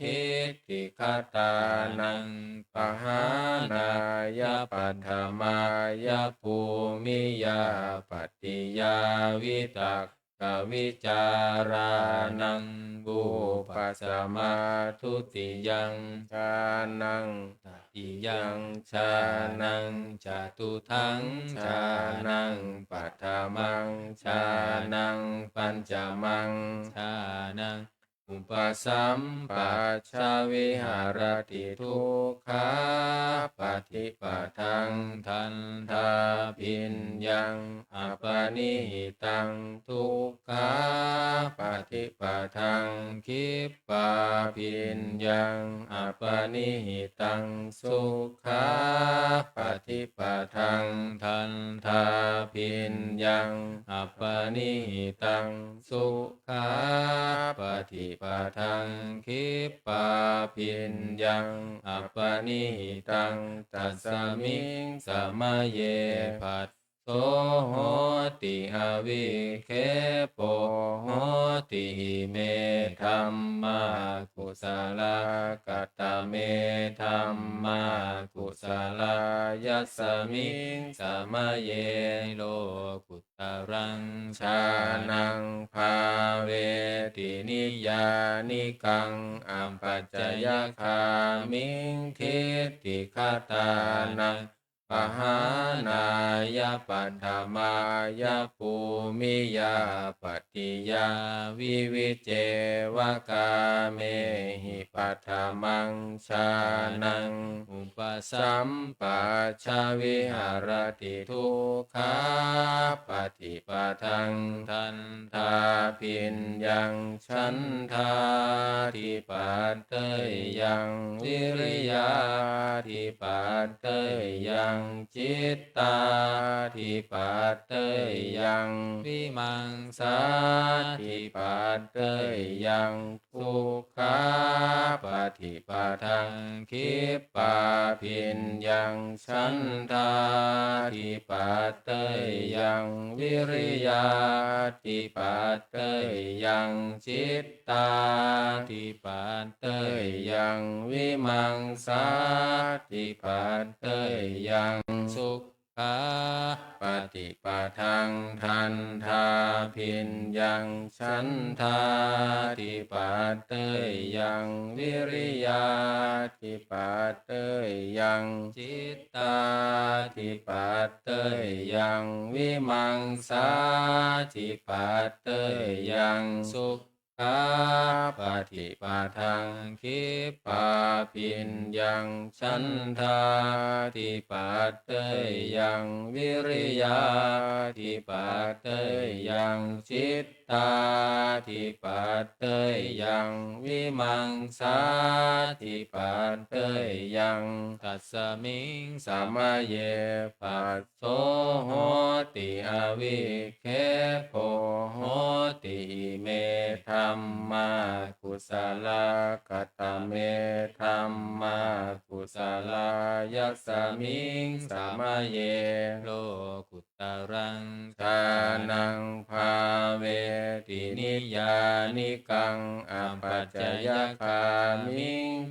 diṭṭhigatānaṃ pahānāya paṭhamāya bhūmiyā pattiyā vitakkavicārānaṃ vūpasamā dutiyaṃ jhānaṃ, tatiyaṃ jhānaṃ, catutthaṃ jhānaṃ, paṭhamaṃ jhānaṃ, pañcamaṃ jhānaṃ upasampajja viharati dukkhāpaṭipadaṃ dandhābhiññaṃ appaṇihitaṃ dukkhāpaṭipadaṃ khippābhiññaṃ appaṇihitaṃ sukhāpaṭipadaṃ dandhābhiññaṃ appaṇihitaṃ sukhāpaṭipadaṃ khippābhiññaṃ appaṇihitaṃ, tasmiṃ samaye phasso hoti, avikkhepo hoti. Ime dhammā kusalā. Katame dhammā kusalā? Yasmiṃ samaye lokuttaraṃ jhānaṃ bhāveti niyyānikaṃ apacayagāmiṃ diṭṭhigatānaṃ pahānāya paṭhamāya bhūmiyā pattiyā vivicceva kāmehi paṭhamaṃ jhānaṃ upasampajja viharati dukkhāpaṭipadaṃ dandhābhiññaṃ chandādhipateyyaṃ vīriyādhipateyyaṃ cittādhipateyyaṃ vīmaṃsādhipateyyaṃ dukkhāpaṭipadaṃ khippābhiññaṃ chandādhipateyyaṃ vīriyādhipateyyaṃ cittādhipateyyaṃ vīmaṃsādhipateyyaṃ sukhāpaṭipadaṃ dandhābhiññaṃ chandādhipateyyaṃ vīriyādhipateyyaṃ cittādhipateyyaṃ vīmaṃsādhipateyyaṃ sukhāpaṭipadaṃ khippābhiññaṃ chandādhipateyyaṃ vīriyādhipateyyaṃ cittādhipateyyaṃ vīmaṃsādhipateyyaṃ, tasmiṃ samaye phasso hoti, avikkhepo hoti. Ime dhammā kusalā. Katame dhammā kusalā? Yasmiṃ samaye lokuttaraṃ jhānaṃ bhāveti niyyānikaṃ apacayagāmiṃ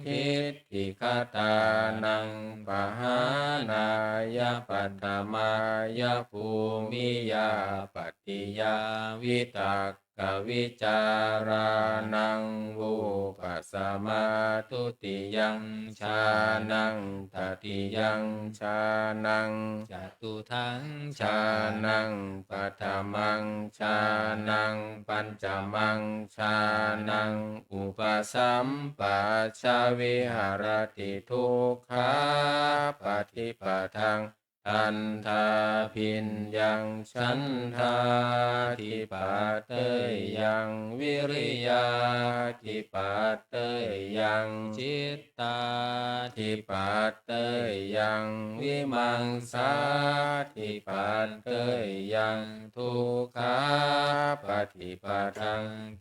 diṭṭhigatānaṃ pahānāya paṭhamāya bhūmiyā pattiyā vitakkavicārānaṃ vūpasamā dutiyaṃ jhānaṃ tatiyaṃ jhānaṃ catutthaṃ jhānaṃ paṭhamaṃ jhānaṃ pañcamaṃ jhānaṃ upasampajja viharati dukkhāpaṭipadaṃ dandhābhiññaṃ chandādhipateyyaṃ vīriyādhipateyyaṃ cittādhipateyyaṃ vīmaṃsādhipateyyaṃ dukkhapaṭipadaṃ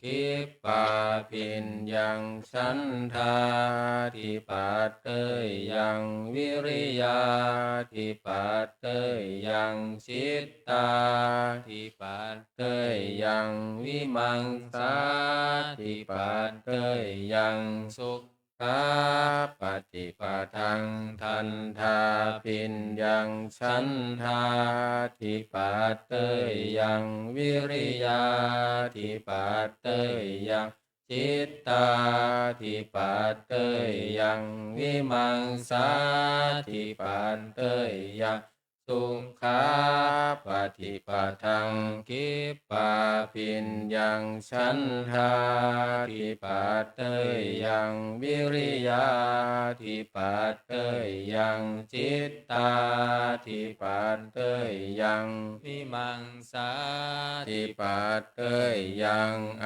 khippābhiññaṃ chandādhipateyyaṃ vīriyādhipateyyaṃ cittādhipateyyaṃ vīmaṃsādhipateyyaṃ sukhapaṭipadaṃ dandhābhiññaṃ chandādhipateyyaṃ vīriyādhipateyyaṃ cittādhipateyyaṃ vīmaṃsādhipateyyaṃ sukhapaṭipadaṃ khippābhiññaṃ chandādhipateyyaṃ vīriyādhipateyyaṃ cittādhipateyyaṃ vīmaṃ sādhipateyyaṃ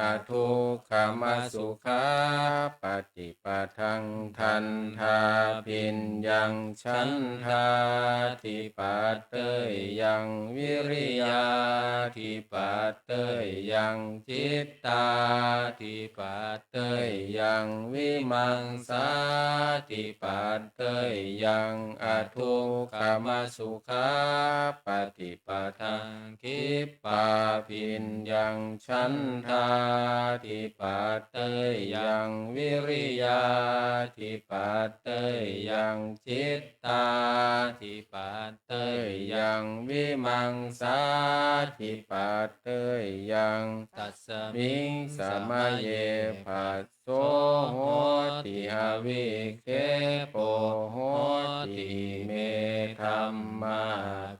adukkhamasukhapaṭipadaṃ dandhābhiññaṃ chandādhipateyyaṃ vīriyādhipateyyaṃ cittādhipateyyaṃ vīmaṃsādhipateyyaṃ adukkhamasukhapaṭi padaṃ khippābhiññaṃ chandādhipateyyaṃ vīriyādhipateyyaṃ cittādhipateyyaṃ vīmaṃsādhipateyyaṃ tasmiṃ samaye phasso hoti avikkhepo hoti ime dhammā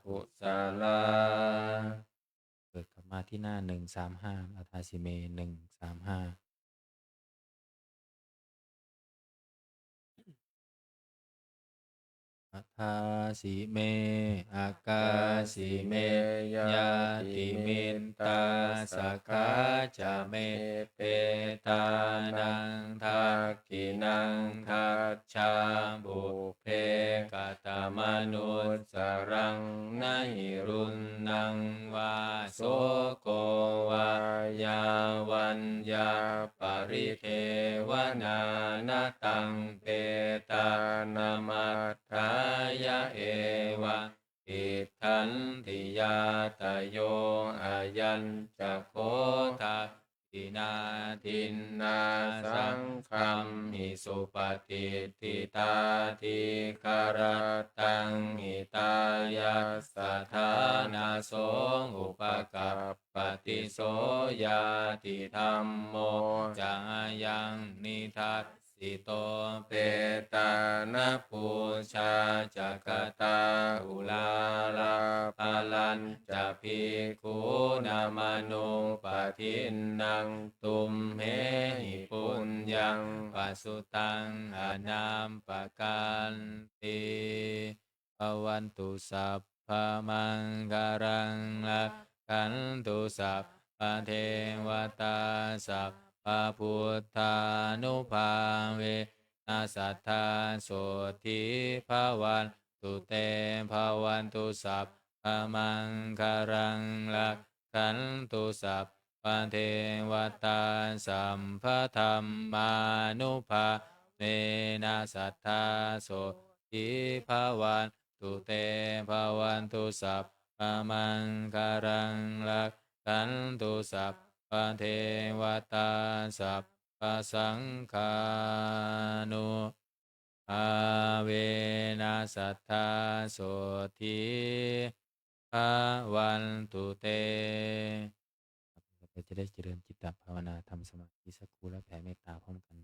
kusalā. เปิดกลับมาที่หน้า หนึ่งสามห้า อัฏฐาสิเม หนึ่งสามห้า Adāsi me akāsi me ñātimittā sakhā ca me petānaṃ dakkhiṇaṃ dajjā pubbe katamanussaraṃ na hi ruṇṇaṃ vā soko vā yā vaññā paridevanā na taṃ petānamatthāya evaṃ tiṭṭhanti ñātayo. Ayañca kho dakkhiṇā dinnā saṅghamhi supatiṭṭhitā dīgharattaṃ hitāyassa ṭhānaso upakap pati. So ñātidhammo ca ayaṃ nidassito petāna pūjā ca katā uḷārā balañca bhikkhūnamanuppadinnaṃ tumhehi puññaṃ pasutaṃ anappakanti. Bhavatu sabbamaṅgalaṃ rakkhantu sabbadevatā sabbabuddhānubhāvena sadā sotthī bhavantu te. Bhavatu sabbamaṅgalaṃ rakkhantu sabbadevatā sabbadhammānubhāvena sadā sotthī bhavantu te. Bhavatu sabbamaṅgalaṃ rakkhantu sabbadevatā sabbasaṅghānubhāvena sadā sotthī bhavantu te. เราจะได้เจริญจิตตภาวนา ทำสมาธิสักครู่ แล้วแผ่เมตตาพร้อมกัน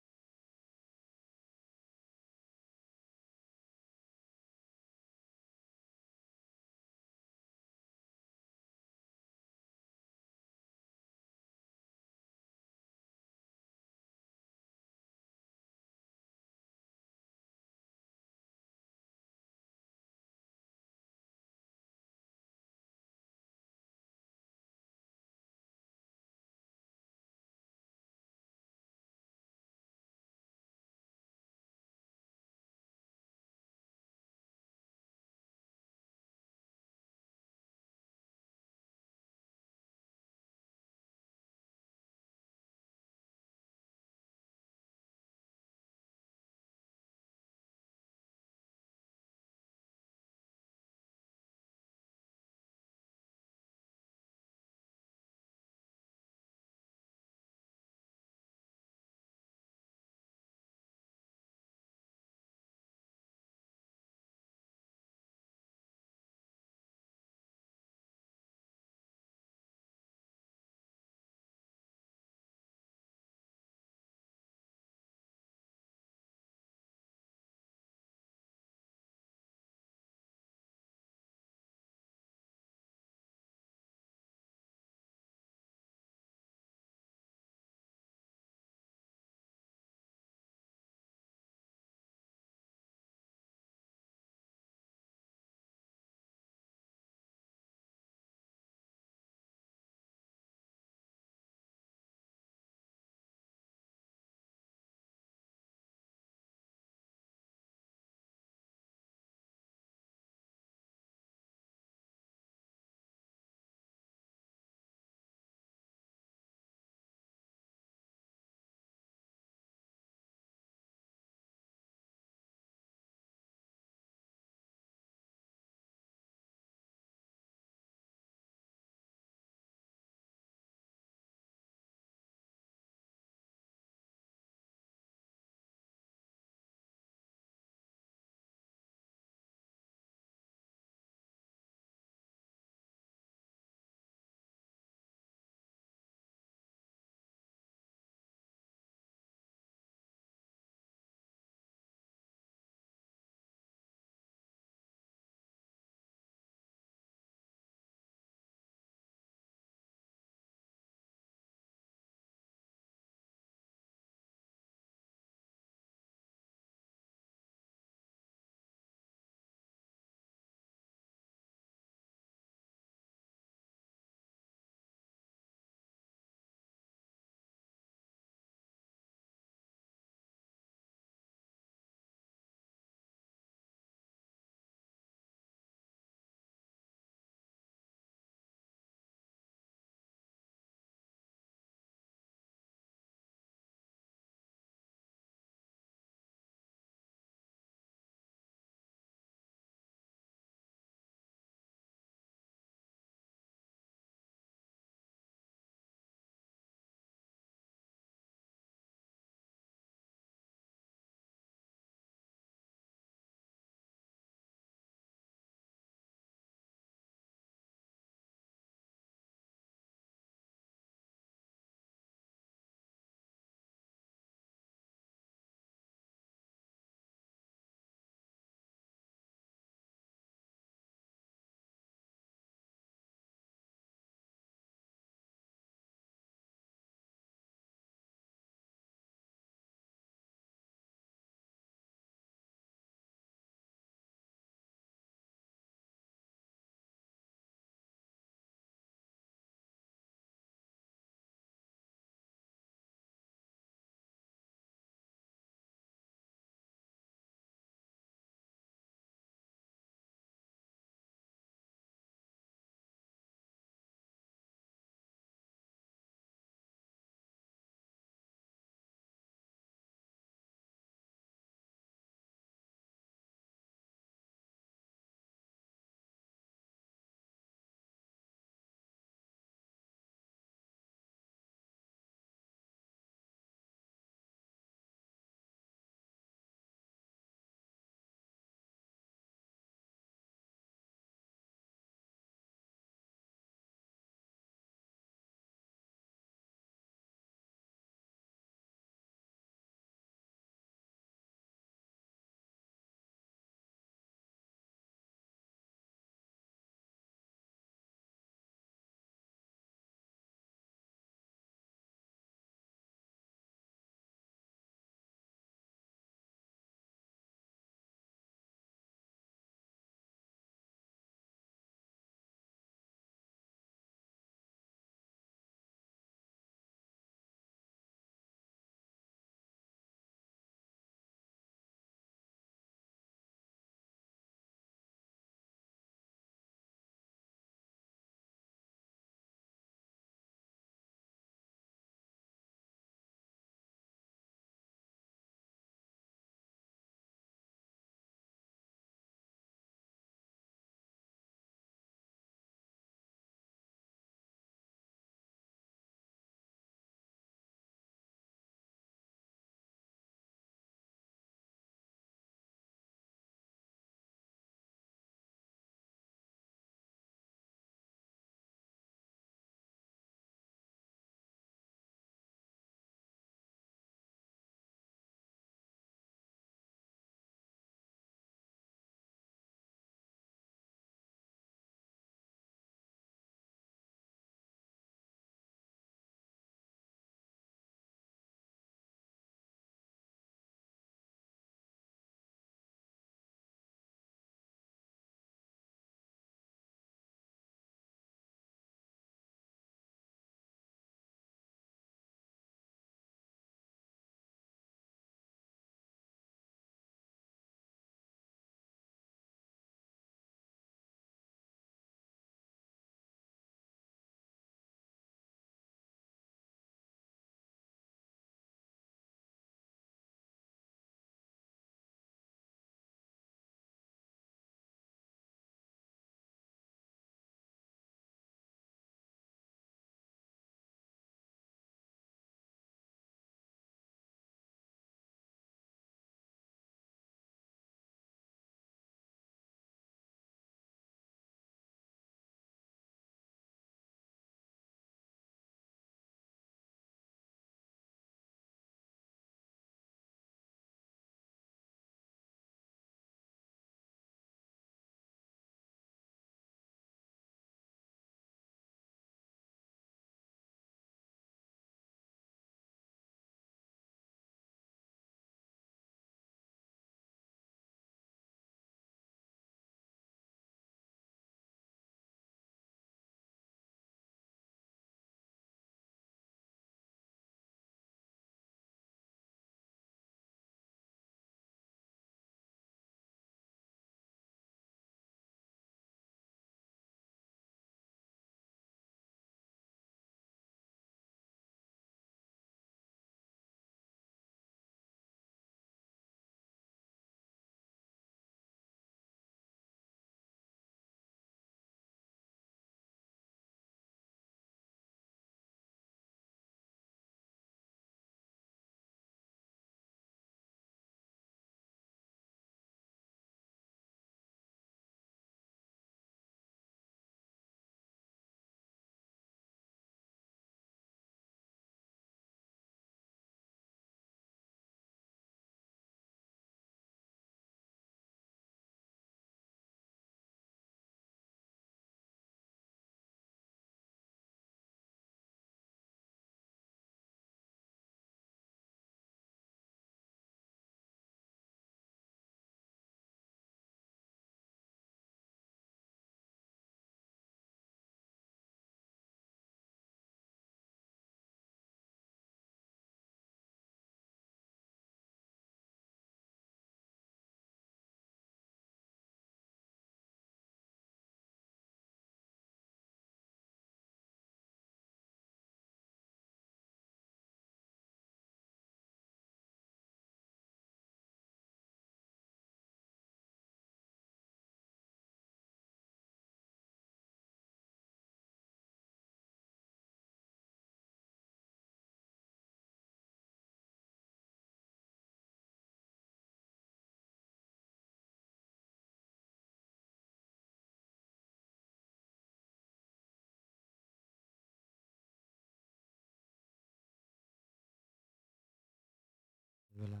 เวลา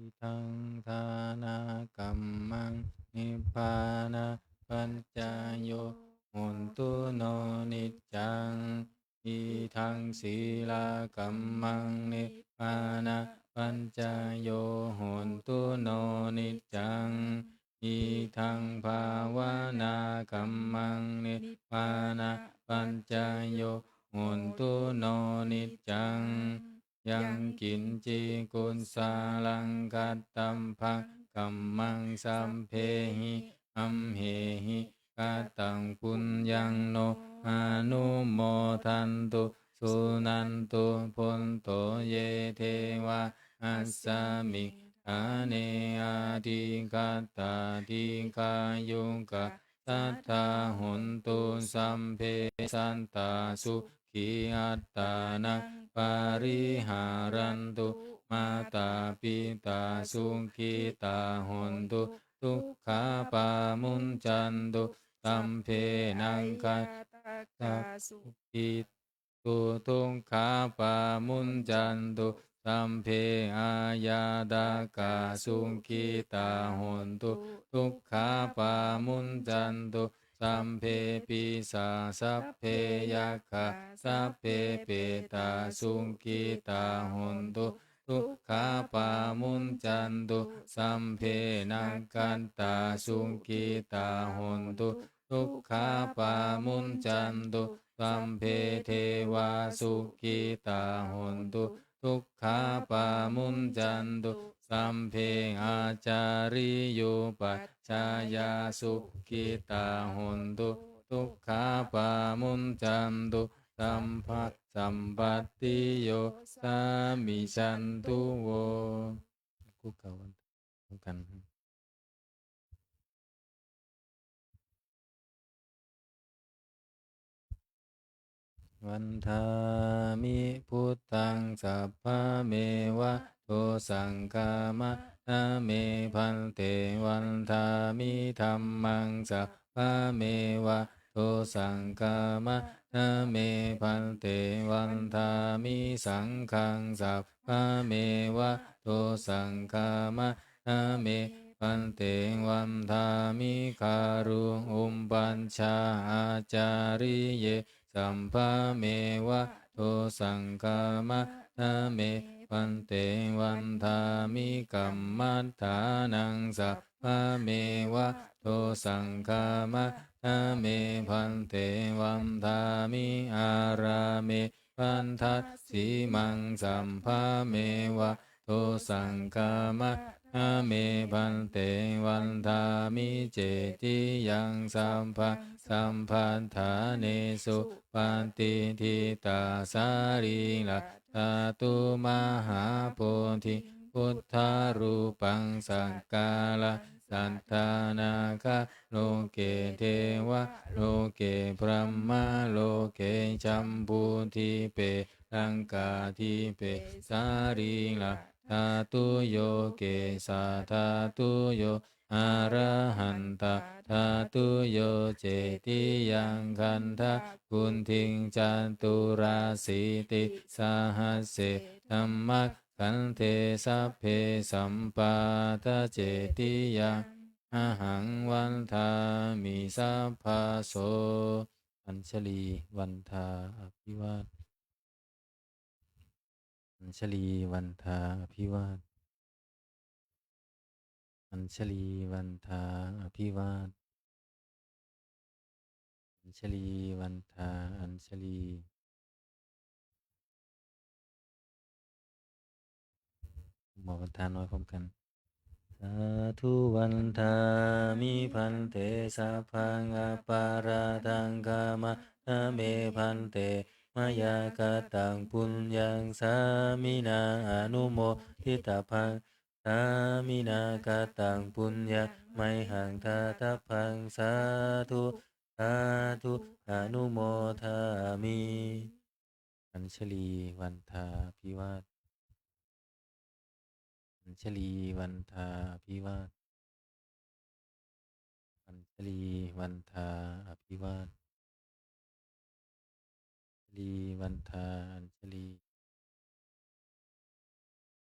Idaṃ dānakammaṃ nibbānapaccayo hotu no niccaṃ. Idaṃ sīlakammaṃ nibbānapaccayo hotu no niccaṃ. Idaṃ bhāvanākammaṃ nibbānapaccayo hotu no niccaṃ. Yaṃ kiñci kusalaṃ kattabbaṃ kammaṃ sabbehi amhehi kataṃ puññaṃ no anumodantu suṇantu bhonto ye devā asmiṃ ṭhāne adhigatā dīghāyukā sadā hontu sabbe sattā sukhī attānaṃ pariharantu mātā pitā sukhitā hontu dukkhā pamuñcantu sabbe nakkhattā sukhī tu dukkhā pamuñcantu sabbe aññātakā sukhitā hontu dukkhā pamuñcantu sabbe pisā sabbe yakkhā sabbe petā sukhitā hontu dukkhā pamuñcantu sabbe nakkhattā sukhitā hontu dukkhā pamuñcantu sabbe devā sukhitā hontu dukkhā pamuñcantu sabbe ācariyūpajjhāyā sukhitā hontu dukkhā pamuñcantu sabba sampattiyo samijjhantu vo. คู่เก่าวันพร้อมกัน Vandāmi buddhaṃ sabbameva dosaṃ khamatha me bhante. Vandāmi dhammaṃ sabbameva dosaṃ khamatha me bhante. Vandāmi saṅghaṃ sabbameva dosaṃ khamatha me bhante. Vandāmi guru upajjhāyācariye sabbameva dosaṃ khamatha me bhante. Vandāmi kammaṭṭhānaṃ sabbameva dosaṃ khamatha me bhante. Vandāmi ārāme bhaddassīmaṃ sabbameva dosaṃ khamatha me bhante. Vandāmi cetiyaṃ sabbaṃ sabbaṭṭhānesu patiṭṭhitā sārīradhātu mahābodhiṃ buddharūpaṃ sakkāra saddānāga loke devaloke brahmaloke jambudīpe laṅkādīpe sārīradhātuyo kesādhātuyo arahantādhātuyo cetiyaṃ gandhakuṭiṃ caturāsītisahasсе dhamma gandhe sabbe sampādacetiyaṃ ahaṃ vandāmi sabbaso. Añjalī vandā abhivād. Añjalī vandā abhivād. Añjalī vandā abhivād. Añjalī vandā añjalī. หมอวันทาน้อยพร้อมกัน Sādhu vandāmi bhante sabbaṃ aparādhaṃ khamatha me bhante. Mayā kataṃ puññaṃ sāminā anumoditabbaṃ. Sāminā kataṃ puññaṃ mayhaṃ dātabbaṃ. Sādhu, sādhu, anumodāmi. Añjalī vandā abhivād. Añjalī vandā abhivād. Añjalī vandā abhivād. Añjalī vandā añjalī.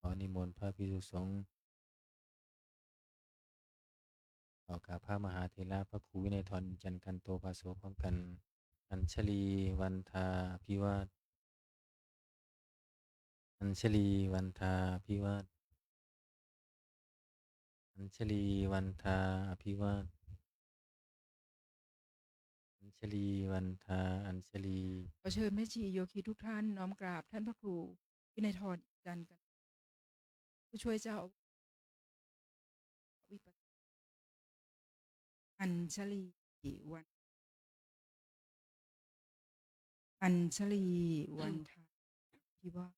ขอนิมนต์พระภิกษุสงฆ์ ต่อกราบพระมหาเถระพระครูวินัยทร จันทร์กันโตภาโส พร้อมกัน Añjalī vandā abhivād. Añjalī vandā abhivād. Añjalī vandā abhivād. Añjalī vandā añjalī. ขอเชิญแม่ชีโยคีทุกท่านน้อมกราบท่านพระครูวินัยทร จันทร์กัน ผู้ช่วยเจ้าอาวาส Añjalī van- Añjalī vandā abhivād.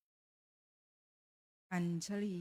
Añjalī